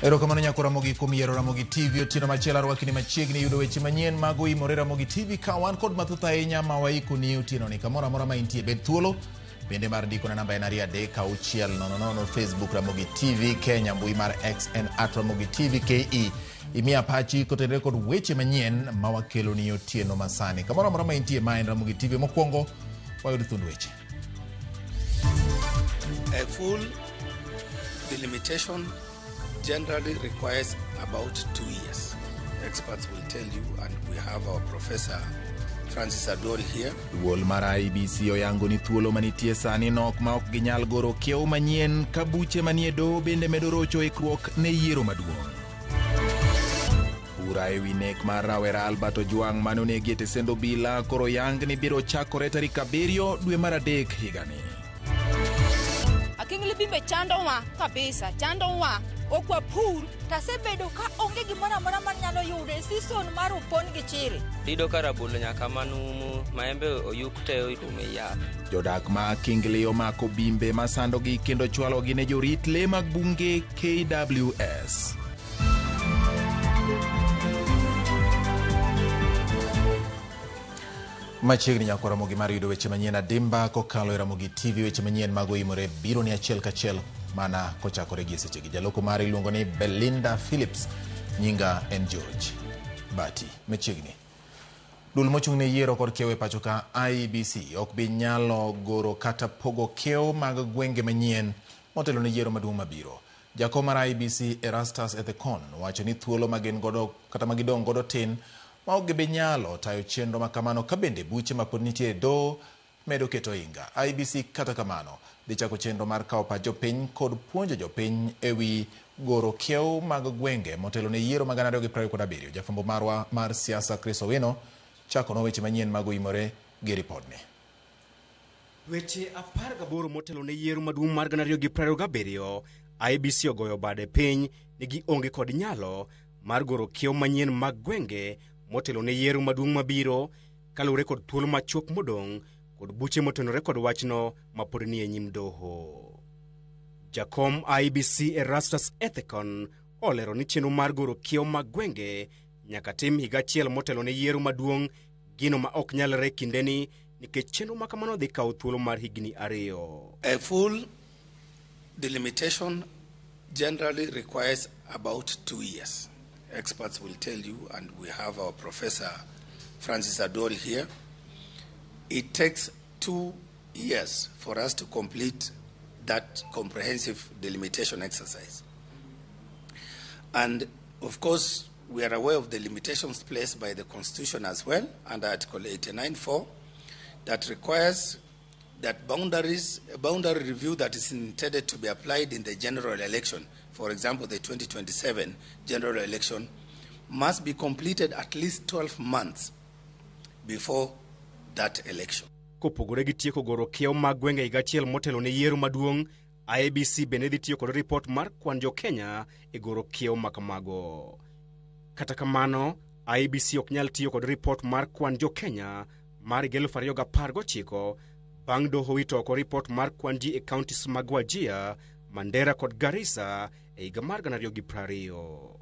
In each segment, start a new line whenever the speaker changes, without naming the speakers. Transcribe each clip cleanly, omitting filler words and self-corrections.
Erokamano nyako Ramogi kuom yiero Ramogi TV. Otieno machielo arwakini machiegni yudo weche manyien mag oimore Ramogi TV ka wan kod mathoth ahinya ma waikoni otieno ni kamoro amora ma intie bed thuolo bende mar ndiko na namba en 23600 Facebook Ramogi TV Kenya, mbui mar X en @RamogiTV KE. Imiya pachi kotenore kod weche manyien ma wakeloni otieno masani kamoro amora ma intie. Ma en Ramogi TV. Mokwongo wayud thund weche.
A full delimitation generally requires about 2 years. Experts will tell you, and we have our Professor Francis Oduol here.
Duol mar IEBC oyango ni thuolo manitie sani nok ma ok ginyal goro kiewo manyien ka buche manie doho bende medo rocho ikruok ne yiero maduong'. Bura ewi nek mar rawera Albert Ojwang mane onegi e tesend obila koro yang ni biro chakore tarik 7 dwe mar 3 higani.
Akingli bimbe chandowa kabisa, chandowa ok wapur.
Tasebedo ka onge gimoro amora manyalo yudo e season mar opon gi chiri.
Iyudo ka rabolo nyaka manumu, maembe oyuk te orumo e yath.
Jodak ma Kingli omako bimbe masandogi kendo chwalogi ne jorit lee mag bunge KWS. Machiegni nyako Ramogi mar yudo weche manyien adimba kokalo e Ramogi TV. Weche manyien mag oimore biro ni achiel kachiel mana kochakore gi e sechegi. Jaloko mare iluongo ni Belinda Phillips, nyinga en George Bati. Machiegni. Duol mochung' ne yiero kod kiewo e pacho ka IEBC ok bi nyalo goro kata pogo kiewo mag gwenge manyien motelo ne yiero maduong' mabiro. Jakom mar IEBC Erastus Ethekon wacho ni thuolo ma gin godo kata ma gidong' godo tin ma ok gibi nyalo tayo chenro ma kamano ka bende buche ma pod nitie e doho medo keto inga. IEBC kata kamano dhi chako chenro mar kawo pach jopiny kod puonjo jopiny ewi goro kiewo mag gwenge motelo ne yiero mag 2027. Jafwambo marwa mar siasa Chris Owino chakonwa weche manyien mag oimore gi ripodni.
Dweche 18 motelo ne yiero maduong' mar 2027, IEBC ogoyo bade piny ni gionge kod nyalo mar goro kiewo manyien mag gwenge motelo ne yiero maduong' mabiro kaluwore kod thuolo machuok modong' kod buche motenore kod wachno ma pod nie nyim doho. Jakom IEBC Erastus Ethekon olero ni chenro mar goro kiewo mag gwenge nyaka tim higa achiel motelo ne yiero maduong', gino ma ok nyalre kindeni nikech chenro ma kamano dhi kawo thuolo mar higni 2.
A full delimitation generally requires about 2 years. Experts will tell you, and we have our Professor Francis Oduol here. It takes 2 years for us to complete that comprehensive delimitation exercise. And of course, we are aware of the limitations placed by the Constitution as well, under Article 89.4, that requires that boundaries, a boundary review that is intended to be applied in the general election, for example, the 2027 general election, must be completed at least 12 months before that election.
Kopogore gi tieko goro kiewo mag gwenge higa achiel motelo ne yiero maduong', IEBC bende dhi tiyo kod ripot mar kwan jo-Kenya e goro kiewo ma kamago. Kata kamano, IEBC ok nyal tiyo kod ripot mar kwan jo-Kenya mar 2019 bang' doho wito oko ripot mar kwan ji e counties mag Wajir, Mandera kod Garissa e higa mar 2020.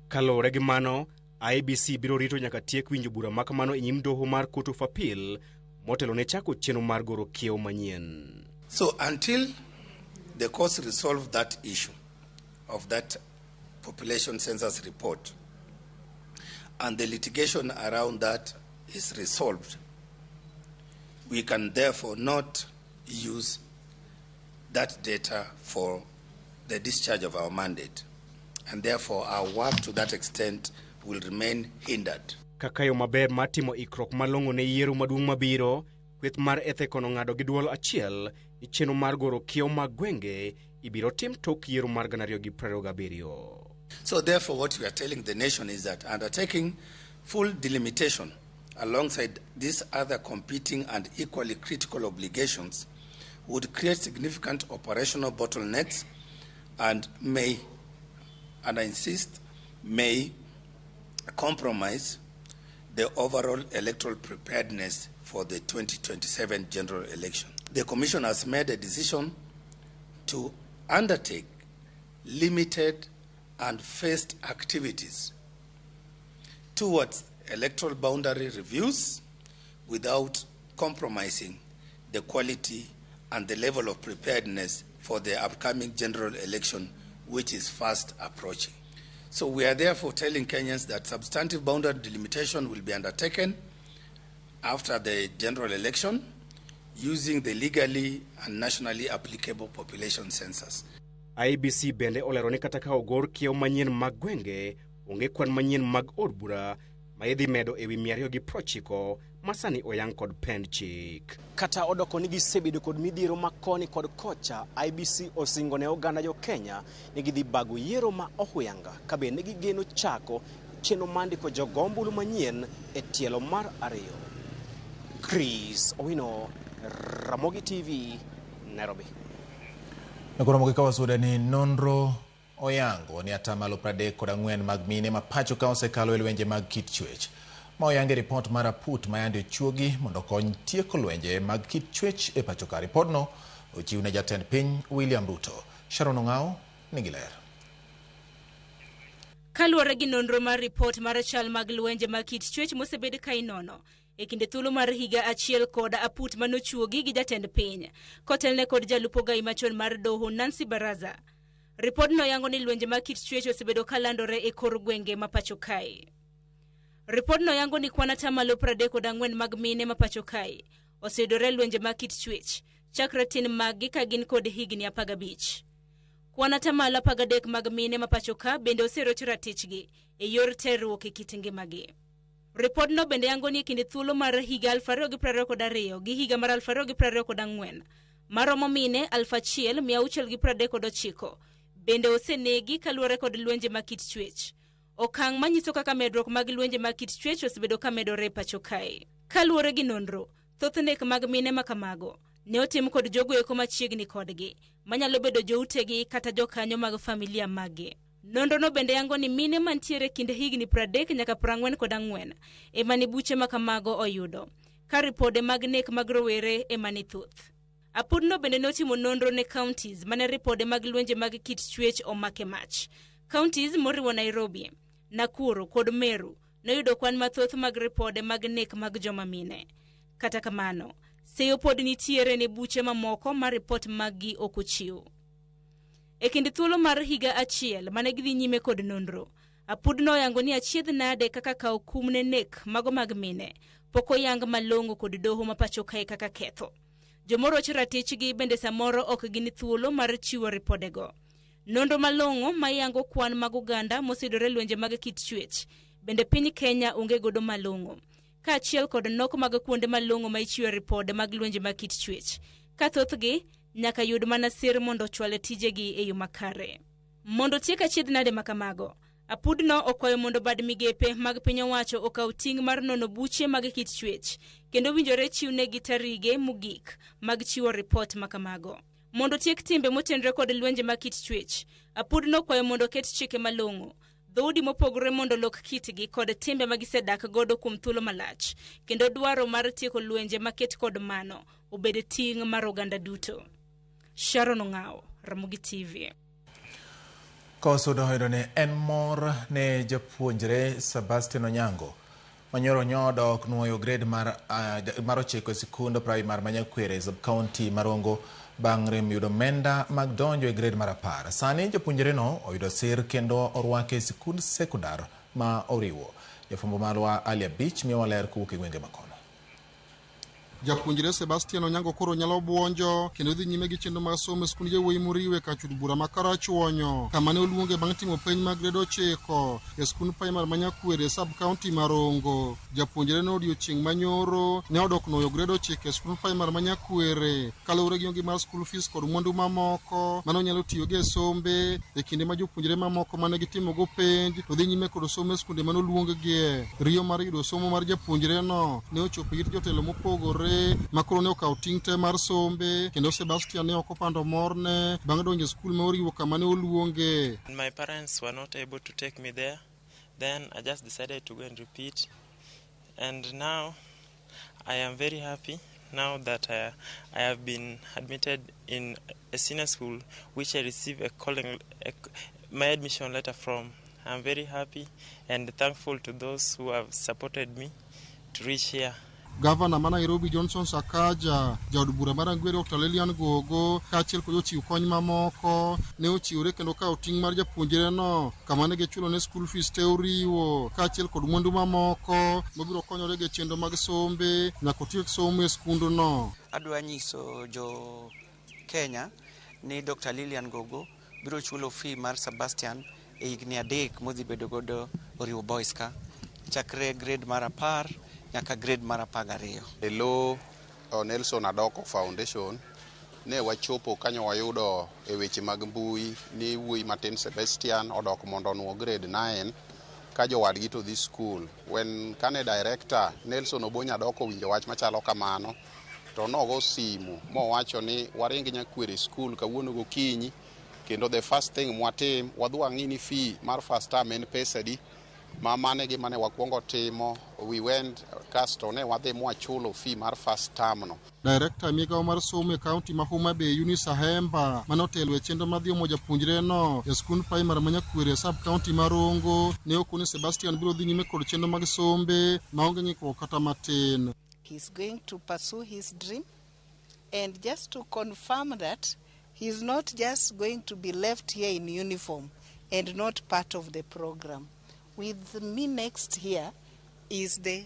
Kaluwore gi mano, IEBC biro rito nyaka tiek winjo bura ma kamano e nyim doho mar Court of Appeal motelo ne chako chenro mar goro kiewo manyien.
So until the courts resolve that issue of that population census report and the litigation around that is resolved, we can therefore not use that data for the discharge of our mandate. And therefore our work to that extent will remain hindered.
Kaka yo maber mar timo ikruok malong'o ne yiero maduong' mabiro, kweth mar Ethekon ong'ado gi duol achiel ni chenro mar goro kiewo mag gwenge ibiro tim tok yiero mar 2027.
So therefore what we are telling the nation is that undertaking full delimitation alongside these other competing and equally critical obligations would create significant operational bottlenecks and may, and I insist, may compromise the overall electoral preparedness for the 2027 general election. The Commission has made a decision to undertake limited and phased activities towards electoral boundary reviews without compromising the quality and the level of preparedness for the upcoming general election, which is fast approaching. So we are therefore telling Kenyans that substantive boundary delimitation will be undertaken after the general election using the legally and nationally applicable population census.
IEBC bende olero ni kata ka ogor kiewo manyien mag gwenge, onge kwan manyien mag od bura ma idhi medo ewi 290 ma sani oyang kod pend chik.
Kata odoko ni gisebedo kod midhiero ma koni kod kocha, IEBC osingo ne oganda jo Kenya ni gidhi bago yiero ma ohuyanga ka bende gigeno chako chenro mar ndiko jogo ombulu manyien e tielo mar ariyo. Chris Owino, Ramogi TV, Nairobi.
Nakoro ka wasude ni nonro oyango ni atamalo 34 mag mine ma pacho ka osekalo e lwenje mag kit chwech. Ma oyange ripot mar aput ma yande ochuogi mondo okony tieko lwenje mag kit chwech e pacho ka. Ripodno ochiw ne jatend piny William Ruto. Sharon Ong'ao nigi ler.
Kaluwore gi nonro mar ripot mar chal mag lwenje mag kit chwech mosebed ka inono e kinde thuolo mar higa achiel kod aput manochuogi gi jatend piny kotelne kod jalup ogai machon mar doho Nancy Baraza. Ripodno yango ni lwenje mag kit chwech osebedo ka landore e kor gwenge ma pacho kae. Ripodno yango ni kwan atamalo 34 mag mine ma pacho kae oseyudore lwenje mag kit chwech chakre tin maggi ka gin kod higni 15. Kwan atamalo 13 mag mine ma pacho ka bende oserocho ratichgi e yor terruok e kit ngimagi. Ripodno bende yango ni e kinde thuolo mar higa 2022 gi higa mar 2024 maromo mine 1639 bende osenegi kaluwore kod lwenje mag kit chwech. Okang' manyiso kaka medruok mag lwenje mag kit chwech osebedo ka medore e pacho kae. Kaluwore gi nonro, thoth nek mag mine ma kamago ne otim kod jogo eko machiegni kodgi, manyalo bedo joutegi kata jokanyo mag familia maggi. Nonrono bende yango ni mine mantiere kind higni 30 nyaka 44 ema ni buche ma kamago oyudo, ka ripode mag nek mag rowere ema ni thoth. Apudno bende notimo nonro ne counties mane ripode mag lwenje mag kit chwech omake mach. Counties moriwo Nairobi, Nakuru kod Meru noyudo kwan mathoth mag ripode mag nek mag joma mine. Kata kamano, seyo pod nitiere ne buche mamoko ma ripot maggi ok ochiw. E kind thuolo mar higa achiel mane gidhi nyime kod nonro, apudno oyango ni achiedh nade kaka kawo kum ne nek mago mag mine pok oyang malong'o kod doho ma pacho kae kaka ketho. Jomorocho ratichgi bende samoro ok gin thuolo mar chiwo ripodego. Nonro malong'o mayango kwan mag oganda moseyudore lwenje mag kit chwech bende piny Kenya onge godo malong'o, kaachiel kod nok mag kuonde malong'o ma ichiwe ripode mag lwenje mag kit chwech, ka thothgi nyaka yud mana sir mondo ochwal tijegi e yo makare. Mondo tiek achiedh nade ma kamago, apudno okwayo mondo bad migepe mag piny owacho okaw ting' mar nono buche mag kit chwech kendo winjore chiwnegi tarige mogik mag chiwo ripot ma kamago. Mondo tiek timbe motenore kod lwenje mag kit chwech, apudno okwayo mondo oket chike malong'o, dhoudi mopogore mondo olok kitgi kod timbe ma gisedak godo kuom thuolo malach, kendo dwaro mar tieko lwenje maket kod mano obed ting' mar oganda duto. Sharon Ong'ao, Ramogi TV.
Kosudo yudo ni en mor ne japuonjre Sebastian Onyango manyoro nyodo ok nuoyo grade mar 9 e sikund primar ma Nyakwere e sub-county ma Rongo bang' rem yudo menda mag donjo e grade mar 10. Sani japuonjreno oyudo sir kendo orwake e sikund sekondar ma oriwo. Jafwambo marwa Ali Abich miyowa ler kowuok e gwenge makono.
Japuonjre Sebastian Onyango koro nyalo buonjo kendo dhi nyime gi chenro mar somo e sikund yawuoyi moriwe kar bura ma Karachuonyo, kama ne oluonge bang' timo penj mag grade 9 e sikund primar ma Nyakwere e sub-county ma Rongo. Japuonjre no odiochieng' manyoro ne odok nuoyo grade 9 e sikund primar ma Nyakwere kaluwore gi onge mar school fees kod mwandu mamoko mane onyalo tiyogo e sombe e kinde ma jopuonjre mamoko mane gitimogo penj to dhi nyime kod somo e skunde mane oluonggie. Riyo mar yudo somo mar japuonjre no ne ochopo ir jotelo mopogore ma koro ne okawo ting' te mar sombe kendo Sebastian ne ok opando morne bang' donjo e skul ma oriwo kama ne oluonge.
My parents were not able to take me there. Then I just decided to go and repeat.
And now I am very happy now that I have been admitted in a senior school, which I received a calling, my admission letter from. I'm very happy and thankful to those who have supported me to reach here.
Gavana ma Nairobi Johnson Sakaja, jaod bura mar Rangwe Dr. Lilian Gogo, kaachiel kod jochiw kony mamoko ne ochiwore kendo kawo ting' mar japuonjreno kama ne gichulo ne school fees te oriwo kaachiel kod mwandu mamoko mabiro konyore gi chenro mag sombe nyaka otiek somo e skundno.
Adwa nyiso jo Kenya ni Dr. Lilian Gogo biro chulo fee mar Sebastian e higni 3 modhi bedo godo Oriwo Boys ka chakre grade mar 10 nyaka grade mar 12.
Elo Nelson Adoko Foundation ne wachopo kanyo wayudo e weche mag mbui ni wuoyi matin Sebastian odok mondo onuo grade 9 ka jowadgi to dhi school. When kane director Nelson Obonyo Adoko owinjo wach machalo kamano to nogo simu mowacho ni waring nyakwere school kawuono gokinyi kendo the first thing mwatim wadhi wang'i ni fee mar first term en pesa adi. Ma mane gima ne wakwongo timo, we went kasto ne wadhi mwachulo fee mar first term no.
Director migawo mar somo e kaunti ma Homa Bay Eunice Ahemba mane otelo e chenro mar dhi omo japuonjreno e skund primary ma Nyakwere e sub county ma Rongo ne okone Sebastian biro dhi nyime kod chenro mag sombe maonge ng'ikruok kata matin.
He's going to pursue his dream, and just to confirm that he's not just going to be left here in uniform and not part of the program. With me next here is the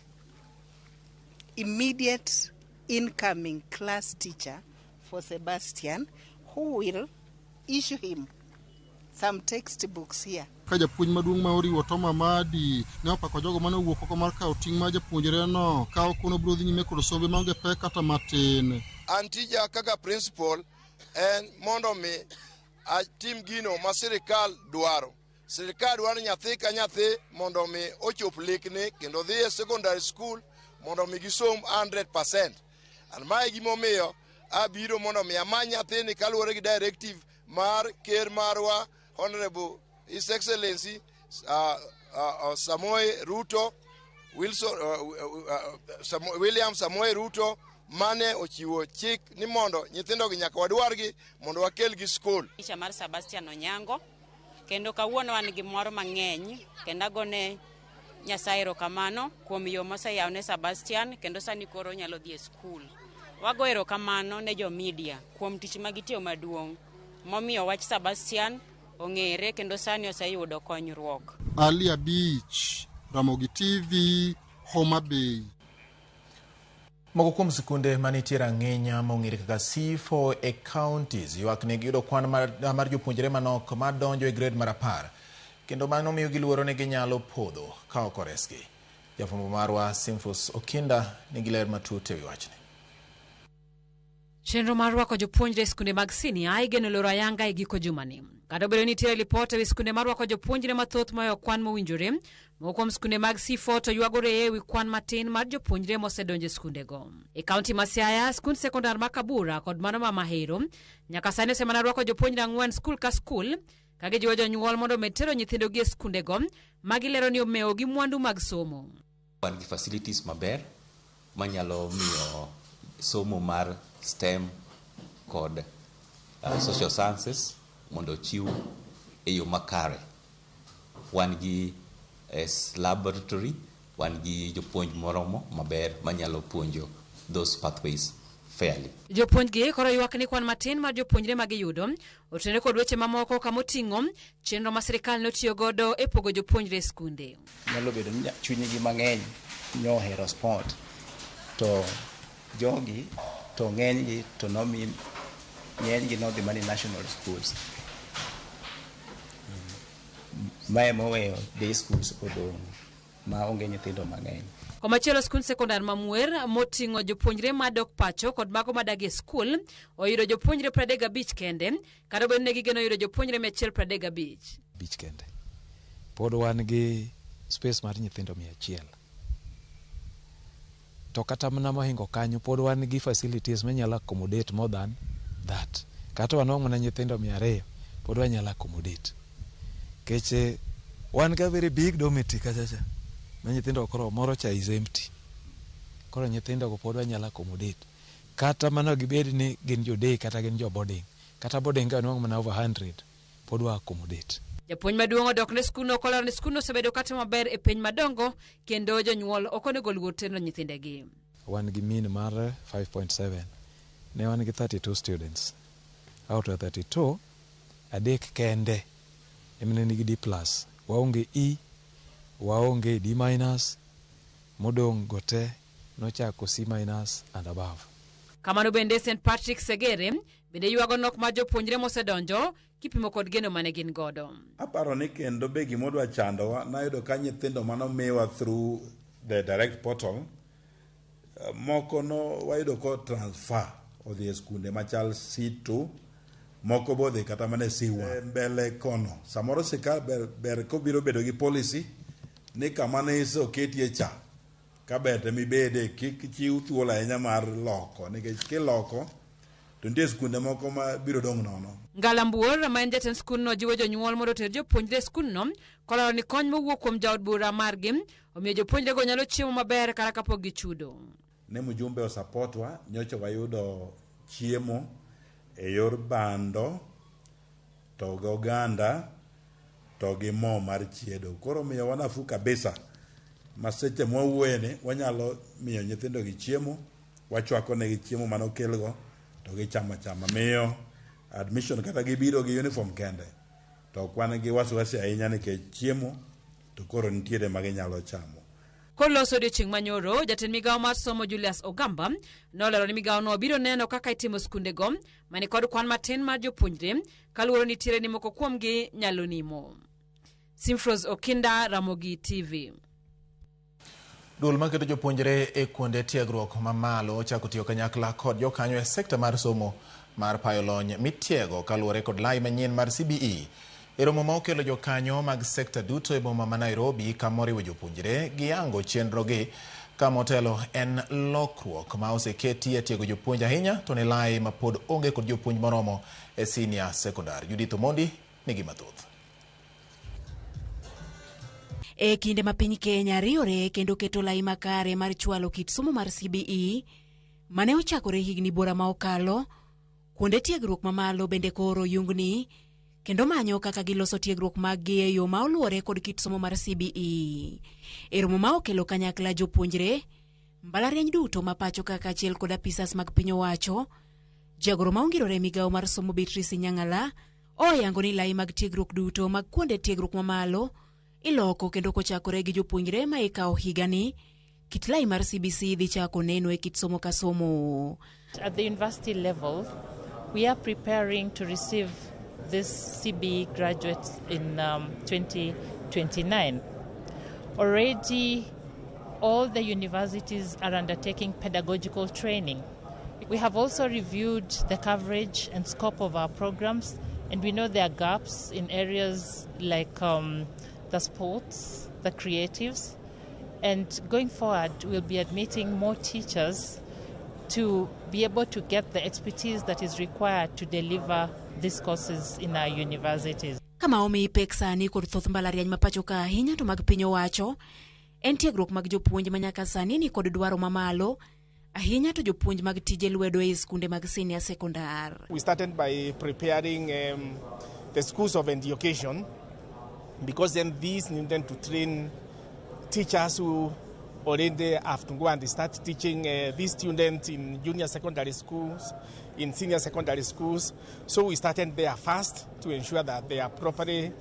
immediate incoming class teacher for Sebastian, who will issue him some textbooks here.
Ka japuonj maduong' ma oriwo Tom Amadi ne opako jogo mane owuok oko mar kawo ting' mar japuonjreno ka okono biro dhi nyime kod sombe maonge pek kata matin.
An tija kaka principal en mondo mi atim gino ma sirikal dwaro. Sirikal dwaro nyathi ka nyathi mondo mi ochop lekne kendo dhi e secondary school mondo mi gisom 100%. An mae gimomiyo abiro mondo mi amany nyathini kaluwore gi directive mar ker marwa Honorable His Excellency Samoei Ruto Wilson, William Samoei Ruto mane ochiwo chik ni mondo nyithindogi nyaka wadwargi mondo wakelgi skul.
Picha mar Sebastian Onyango kendo kawuono wan gi mor mang'eny kendo agone Nyasaye erokamano kuom yo moseyawo ne Sebastian kendo sani koro onyalo dhi e skul. Wago erokamano ne jo media kuom tich ma gitiyo maduong' momiyo wach Sebastian ong'ere kendo sani oseyudo konyruok.
Ali Abich, Ramogi TV, Homa Bay.
Moko kuom sikunde manitie rang'iny mong'ere kaka C4 e counties ywak ni giyudo kwan mar jopuonjre manok madonjo e grade mar 10 kendo mano miyo giluoro ni ginyalo podho ka ok oresgi. Jafwambo marwa Simfus Okinda nigi ler matut e wi wachni.
Chenro mar rwako jopuonjre e skunde mag sinia igeno loro ayanga e giko jumani. Kata obedo ni nitiere lipot ewi skunde marwako jopuonjre mathoth mohewo kwan mowinjore, moko kuom skunde mag C4 to ywagore ewi kwan matin mar jopuonjre mosedonjo e skundego. E kaunti ma Siaya, skund sekondar ma Kabura kod mano ma Mahero nyaka sani osemana rwako jopuonjre 4 skul ka skul ka gijiwo jonyuol mondo omed tero nyithindogi e skundego ma gilero ni omewo gi mwandu mag somo.
Wan gi facilities maber manyalo miyo somo mar STEM kod social sciences mondo ochiw e yo makare. Wan gi laboratory, wan gi jopuonj moromo maber manyalo puonjo those pathways fairly.
Jopuonjgi koro ywak ni kwan matin mar jopuonjre ma giyudo otenore kod weche mamoko kamoting'o chenro ma sirikal notiyo godo e pogo jopuonjre e skunde.
Nyalo bedo ni chunygi mang'eny nyohero sport to jogi to ng'enygi to nomi ng'enygi nodhi mana national schools. Mae moweyo day schools odong' maonge nyithindo mang'eny.
Komachielo, skund sekondar ma Mwer moting'o jopuonjre madok pacho kod mago madak e skul oyudo jopuonjre 35 kende, kata obedo ni gigeno yudo jopuonjre 135.
Bich kende. Pod wan gi space mar nyithindo 100. To kata mana mohingo kanyo pod wan gi facilities manyalo accommodate more than that. Kata wanwang'o mana nyithindo 200 pod wanyalo accommodate. Keche wan ga very big dormitory kachacha ma nyithindo koro moro cha is empty. Koro nyithindo go pod wanyalo accommodate. Kata mana gibed ni gin jo day kata gin jo boarding. Kata boarding ka wanwang'o mana over 100 pod wa accommodate.
Japuonj maduong' odok ne skundno kolero ni skundno osebedo katimo maber e penj madongo kendo jonyuol ok onego oluor tero nyithindegi.
Wan gi mean mar 5.7. Ne wan gi 32 students. Out of 32, adek kende ema ne nigi D plus. Waonge E, waonge D minus, modong' go te nochako C minus and above.
Kamano bende St Patrick Segere bende ywago nok mar jopuonjre mosedonjo kipimo kod geno mane gin godo.
Aparo ni kendo be gimodwa chandowa nayudo ka nyithindo manomiwa through the direct portal moko no wayudo ko transfer odhi e skunde machal C2 moko bodhi kata mana e C1 mbele kono samoro sirkal ber kobiro bedo gi policy ni kama ne oseketie cha kaber to mibede kik chiw thuolo ahinya mar loko nikech kiloko to nitie skunde moko ma biro dong' nono.
Ngala Mbuor ma en jatend skundno jiwo jonyuol mondo oter jopuonjre e skundno kolero ni kony mowuok kuom jaod bura margi omiyo jopuonjrego nyalo chiemo maber kata kapok gichudo.
Ne mjumbe osapotwa nyocha wayudo chiemo e yor bando to gi oganda to gi mo mar chiedo. Koro miyowa nafuu kabisa ma seche mwawuoye ni wanyalo miyo nyithindo gi chiemo, wachwako negi chiemo manokelgo to gichamo achama. Miyo admission kata gibiro gi uniform kende to ok wan gi wasiwasi ahinya nikech chiemo to koro nitiere ma ginyalo chamo.
Koloso odiochieng' manyoro, jatend migawo mar somo Julius Ogamba nolero ni migawono biro neno kaka itimo skundego mani kod kwan matin mar jopuonjre kaluwore nitiere ni moko kuomgi nyalo nimo. Simfros Okinda, Ramogi TV.
Duol maketo jopuonjre e kuonde tiegruok mamalo ochako tiyo kanyakla kod jokanyo e sekta mar somo mar payo lony mitiego kaluwore kod lai manyien mar CBE. E romo ma okelo jokanyo mag sekta duto e boma ma Nairobi kamoriwo jopuonjre giyango chenrogi kamotelo en lokruok ma oseketi e tiego jopuonj ahinya to ne lai ma pod onge kod jopuonj moromo e senior secondary. Judith Omondi nigi mathoth.
E kinde ma piny Kenya riwore kendo keto lai makare mar chwalo kit somo mar CBE mane ochakore higni buora ma okalo, kuonde tiegruok mamalo bende koro yungni kendo manyo kaka giloso tiegruok maggi e yo ma oluwore kod kit somo mar CBE. E romo ma okelo kanyakla jopuonjre, mbalariany duto ma pacho kaka achiel kod apisas mag piny owacho, jagoro ma ongirore migawo mar somo Beatrice Nyang'ala oyango ni lai mag tiegruok duto mag kuonde tiegruok mamalo iloko kendo kochakore gi jopuonjre ma ikawo higani, kit lai mar CBC dhi chako neno e kit somo ka somo.
At the university level, we are preparing to receive this CBE graduates in 2029. Already, all the universities are undertaking pedagogical training. We have also reviewed the coverage and scope of our programs, and we know there are gaps in areas like the sports, the creatives, and going forward, we'll be admitting more teachers to be able to get the expertise that is required to deliver these courses in our universities.
Kama omi pek sani kod thoth mbalariany ma pacho ka ahinya to mag piny owacho en tiegruok mag jopuonj ma nyaka sani ni kod dwaro mamalo ahinya to jopuonj mag tije lwedo e skunde mag senior secondary.
We started by preparing the schools of education because then these needed to train teachers who already have to go and start teaching these students in junior secondary schools, in senior secondary schools. So we started there first to ensure that they are properly,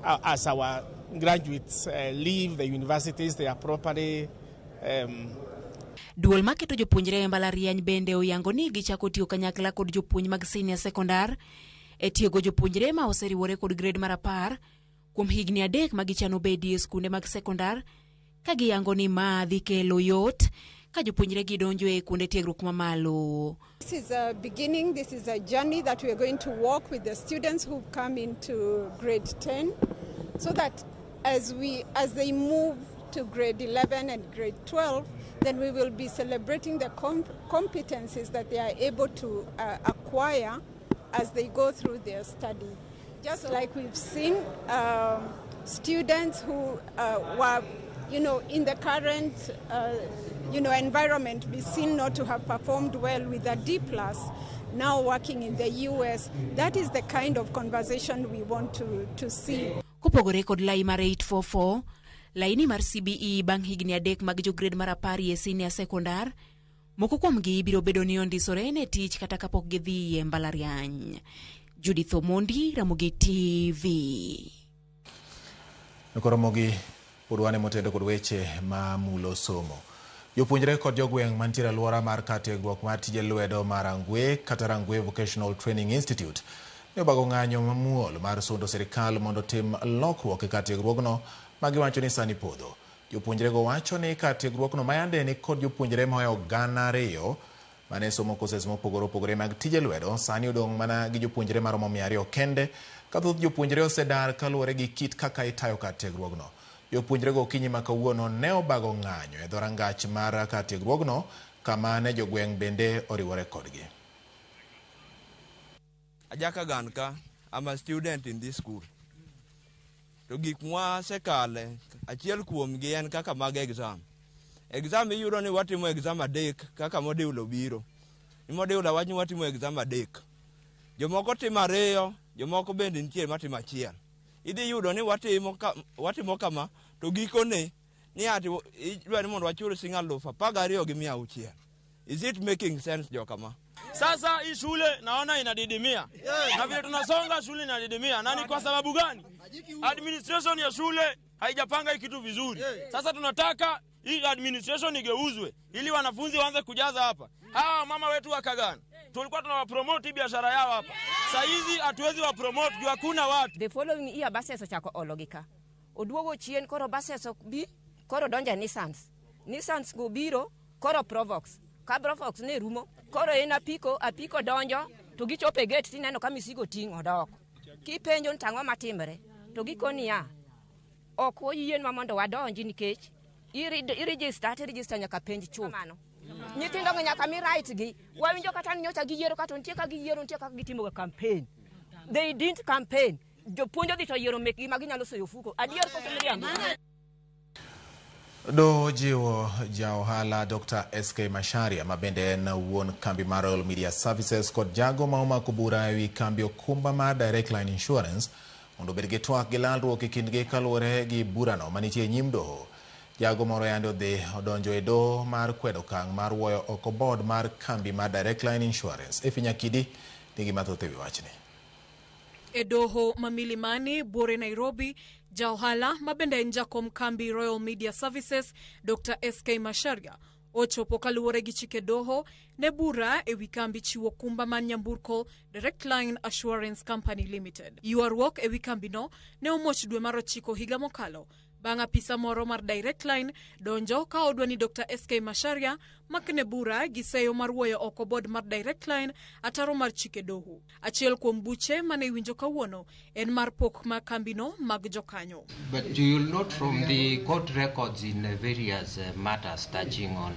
as our graduates leave the universities, they are properly
Duol maketo jopuonjre e mbalariany bende oyango ni gichako tiyo kanyakla kod jopuonj mag senior secondary e tiego jopuonjre ma oseriwore kod grade mar 10 kuom higni 3 ma gichano bedie e skunde mag sekondar, ka giyango ni ma dhi kelo yot ka jopuonjre gidonjo e kuonde tiegruok mamalo.
This is a beginning, this is a journey that we are going to walk with the students who come into grade 10, so that as they move to grade 11 and grade 12, then we will be celebrating the competencies that they are able to acquire as they go through their study. Just like we've seen students who were, in the current environment be seen not to have performed well with a D plus, now working in the US. That is the kind of conversation we want to see.
Kopogore kod lai mar 844, laini mar CBE bang' higni 3 mag jo grade mar 10 e senior sekondar, moko kuomgi biro bedo ni ondisore ne tich kata kapok gidhi e mbalariany. Judith Omondi, Ramogi TV.
Ramogi pod wane motendo kod weche ma mulo somo. Jopuonjre kod jogweng' mantiere alwora mar kar tiegruok mar tije lwedo mar Rangwe kata Rangwe Vocational Training Institute ne obago ng'anyo mamuol mar sundo sirikal mondo otim lokruok e kar tiegruogno ma giwacho ni sani podho. Jopuonjrego wacho ni kar tiegruokno ma yande ni kod jopuonjre mohewo 2,000 mane somo courses mopogore opogore mag tije lwedo sani odong' mana gi jopuonjre maromo 200 kende ka thoth jopuonjre osedar kaluwore gi kit kaka itayo kar tiegruogno. Jopuonjrego okinyi ma kawuono ne obago ng'anyo e dhorangach mar kar tiegruogno kama ne jogweng' bende oriwore kodgi.
Ajaka Ganka, I'm a student in this school. To gik mwasekale, achiel kuomgi en kaka mag exam. Exam iyudo ni watimo exam 3 kaka module obiro. Ni module awach ni watimo exam 3. Jomoko timo 2, jomoko bende nitie matimo 1. Idhi yudo ni watimo kama to gikone ni ati idwa ni mondo wachul siling 12,600. Is it making sense jokama?
Sasa hii shule naona inadidimia. Na vile tunasonga shule inadidimia. Na ni kwa sababu gani? Administration ya shule haijapanga hii kitu vizuri. Sasa tunataka hii administration igeuzwe ili wanafunzi waanze kujaza hapa. Hawa mama wetu wa Kagana tulikuwa tunawapromote biashara yao hapa. Saa hizi hatuwezi wapromote juu hakuna watu.
The following year buses ochako ologika. Oduogo chien koro buses ok bi, koro donja Nissans. Nissans go biro koro Provox. Ka Provox ne rumo, koro en apiko, apiko donjo to gichopo e gate tineno ka misigo ting'o dok. Kipenjo ni tang'o matimre to gikoni ya ok oyienwa mondo wadonji nikech i-register to i-register nyaka penj chuth. Nyithindo go nyaka mi right gi. Wawinjo kata ni nyocha giyiero kata nitie ka giyiero nitie kaka gitimo ga campaign. They didn't campaign. Jopuonj odhi to yiero mekgi ma ginyalo soyo ofuko. Adier koso miriambo?
Doho jiwo ja ohala Dr. SK Macharia ma bende en wuon kambi mar Royal Media Services kod jago ma omako bura ewi kambi okumba mar Direct Line Insurance mondo obed gi twak gi lalruok e kindgi kaluwore gi burano manitie e nyim doho. Jago moro yande odhi odonjo e doho mar kwedo okang' mar wuoyo oko board mar kambi mar Direct Line Insurance. Efi Nyakidi nigi mathoth ewi wachni.
E doho ma Milimani, Buore Nairobi, ja ohala ma bende en jakom kambi Royal Media Services, Dr. SK Macharia, ochopo kaluwore gi chike doho ne bura ewi kambi chiwo kumba mar nyamburko Direct Line Assurance Company Limited. Ywaruok ewi kambino ne omuoch dwe mar 9 higa mokalo bang' apisa moro mar Direct Line donjo ka odwa ni Dr. SK Macharia makne bura gi seyo mar wuoyo oko board mar Direct Line ataro mar chike doho. Achiel kuom buche mane iwinjo kawuono en mar pok ma kambino mag jokanyo.
But you will note from the court records in various matters touching on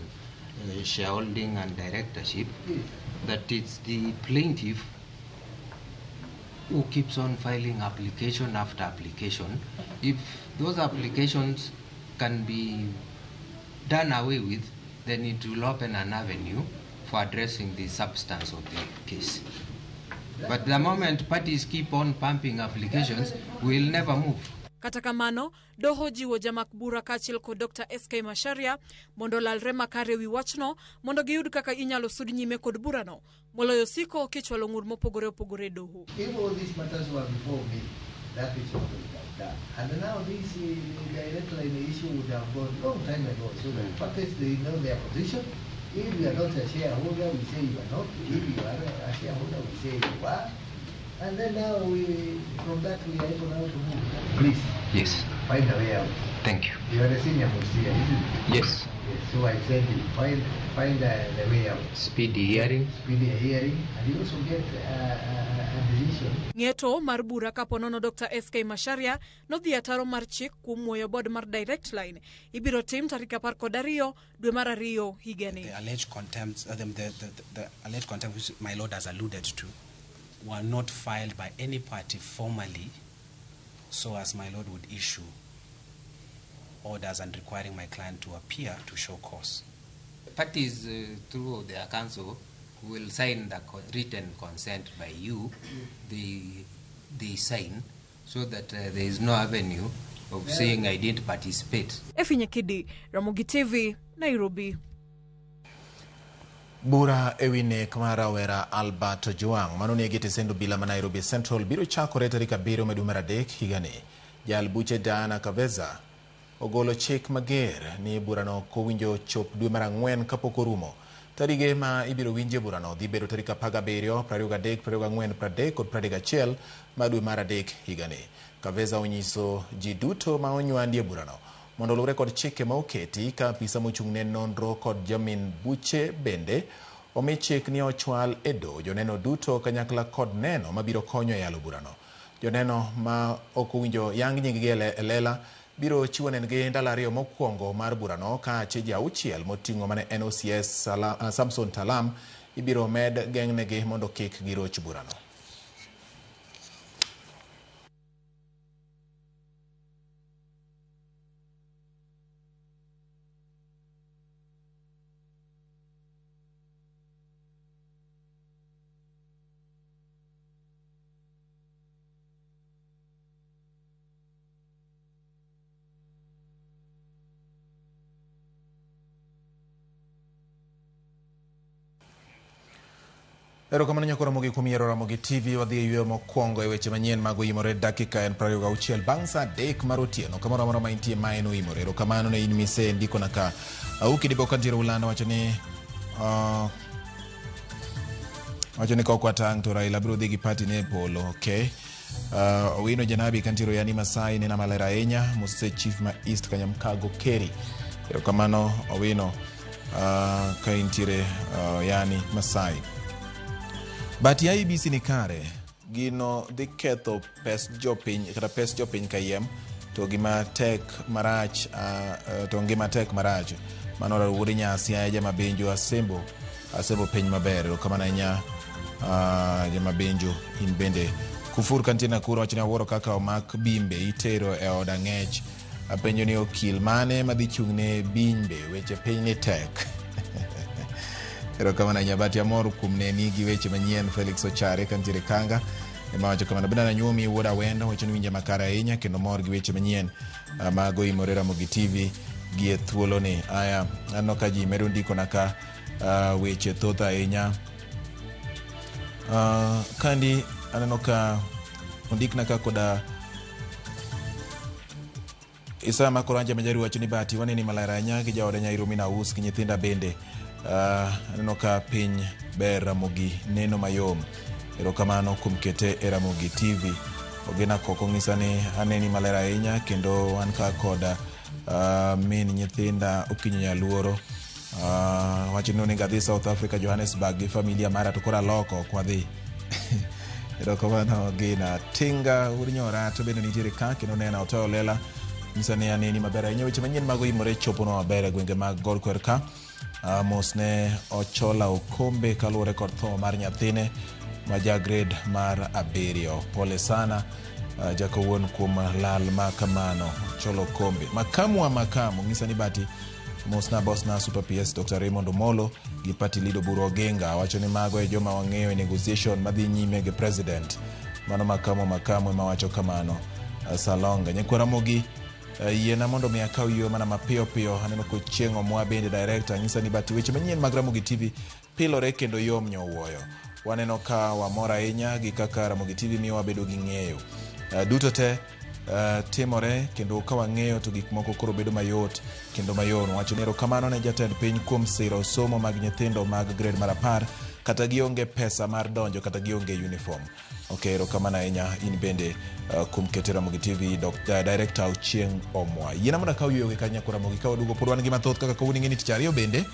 shareholding and directorship that it's the plaintiff who keeps on filing application after application. If those applications can be done away with, then it will open an avenue for addressing the substance of the case. But the moment parties keep on pumping applications, we'll never move.
Kata kamano, doho jiwo jamak bura kaachiel kod Dr. SK Macharia mondo lalre makare ewi wachno mondo giyud kaka inyalo sud nyime kod burano moloyo siko kichwalo ng'ur mopogore opogore e doho.
If all these matters were before me, that is what we would have done. And now this Direct Line issue would have gone long time ago. So the parties, they know their position. If you are not a shareholder, we say you are not. If you are a shareholder, we say you are. And then now from that we are able now to move. Please.
Yes.
Find a way out.
Thank you.
You are the senior most here, isn't it?
Yes.
Yes. So I said you find the way out.
Speedy hearing.
Speedy hearing, and you also get a decision.
Ng'eto mar bura kaponono Dr. SK Macharia nodhi ataro mar chik kuom wuoyo board mar Direct Line. Ibiro tim tarik 12 dwe mar 2 higani.
The alleged contempt, the alleged contempt which my lord has alluded to, were not filed by any party formally, so as my lord would issue orders and requiring my client to appear to show cause.
parties through their counsel will sign the written consent by you. They sign so that there is no avenue of saying I didn't participate.
Effie Nyakidi, Ramogi TV, Nairobi.
Bura ewi nek mar rawera Albert Ojwang manonegi e tesend obila ma Nairobi Central biro chakore tarik 7 dwe mar 3 higani. Jal buche Diana Kaveza ogolo chik mager ni burano kowinjo chop dwe mar 4 kapok orumo. Tarige ma ibiro winje burano dhi bedo tarik 17, 23, 24, 30 kod 31 mar dwe mar 3 higani. Kaveza onyiso ji duto ma onywandi e burano mondo oluwre kod chike ma oketi ka apisa mochung' ne nonro kod jamin buche bende omi chik ni ochwal e doho joneno duto kanyakla kod neno mabiro konyo e yalo burano. Joneno ma ok owinjo yang nying-gi e lela biro chiwo nendgi ndalo 2 mokwongo mar burano ka acheje 6 moting'o mane en OCS Samson Talam ibiro med geng'negi mondo kik giroch burano. Erokamano nyakoro Ramogi kuom yiero Ramogi TV. Wadhi e yweyo mokwongo e weche manyien mag oyimore. Dakika en 26 bang' saa 3 mar otieno. Kamoro amora ma intie ma en oyimore. Erokamano ne in mise ndikona ka. Auki Dibo kantiere Ulanda wacho ni ka ok watang' to Raila biro dhi gi party ne e polo. Okay. Owino Janabi kantiere Yani Masai nena maler ahinya. Mose Chief ma East Kanyamkago Keri. Erokamano Owino ka intiere Yani Masai. But ya IEBC ni kare, gino dhi ketho pes jopiny kata pes jopiny kayiem to gima tek marach to ngima tek marach. Mano ora wuod Nyasi aye jama Benjo asembo piny maber. Erokamano ahinya jama Benjo in bende. Kufur kantie Nakuru wacho ni awuoro kaka omak bimbe itero e od ang'ech. Apenjo ni okil mane madhi chung' ne bimbe, weche piny ni tek. Erokamano ahinya Bati, amor kuom neni gi weche manyien. Felix Ochare kantiere Kanga ema wacho kamano. Bende Anyuomi wuod Awendo wacho ni winja makare ahinya kendo mor gi weche manyien mag oyimore Ramogi TV gi e thuoloni. Aya, aneno ka ji medo ndikona ka weche thoth ahinya. Kandi aneno ka ondikna ka koda Isaya Makoranja Majaru wacho ni Bati waneni maler ahinya gi jaoda Nyairo Mina Us gi nyithinda bende. Aneno ka piny ber Ramogi neno mayom. Erokamano kuom kete e Ramogi TV. Ogena Koko ng'isa ni aneni maler ahinya kendo wan ka koda min nyithinda Okinyo Nyaluoro. Wacho ni onego adhi South Africa Johannesburg gi familia mara to koro aloko ok wadhi. Erokamano Ogina. Tinga wuod Nyora to bende nitiere ka kendo nena Otoyo Lela nyisa ni aneni maber ahinya. Weche manyien mag oyimore choponwa maber e gwenge mag Gor Kwer ka. Mos ne Ochola Okombe kaluwore kod tho mar nyathine ma ja grade mar 7. Pole sana jakowuon kuom lal ma kamano. Ochola Okombe. Makamu wa makamu ng'isa ni Bati mosna bosna Super PS Dr. Raymond Omolo gi party leader Oburu Oginga wacho ni mago e joma wang'eyo e negotiation madhi nyime gi president. Mano makamu ema wacho kamano. Salonga nyikwa Ramogi yiena mondo mi akaw yweyo mana mapiyo piyo. Aneno ko Chieng' Omwa bende director ng'isa ni Bati weche manyien mag Ramogi TV pilore kendo yom nyowuoyo. Waneno ka wamor ahinya gi kaka Ramogi TV miyo wabedo gi ng'eyo. Duto te timore kendo ka wang'eyo to gik moko koro bedo mayot kendo mayom. Wacho ni erokamano ne jatend piny kuom siro somo mag nyithindo mag grade mar 10 kata gionge pesa mar donjo kata gionge uniform. Okay, erokamano ahinya in bende kuom kete Ramogi TV Director Ochieng' Omwa. Yiena mondo akaw yweyo gi kanyo nyakwa Ramogi ka waduogo pod wan gi mathoth kaka kawuono ing'e ni tich ariyo bende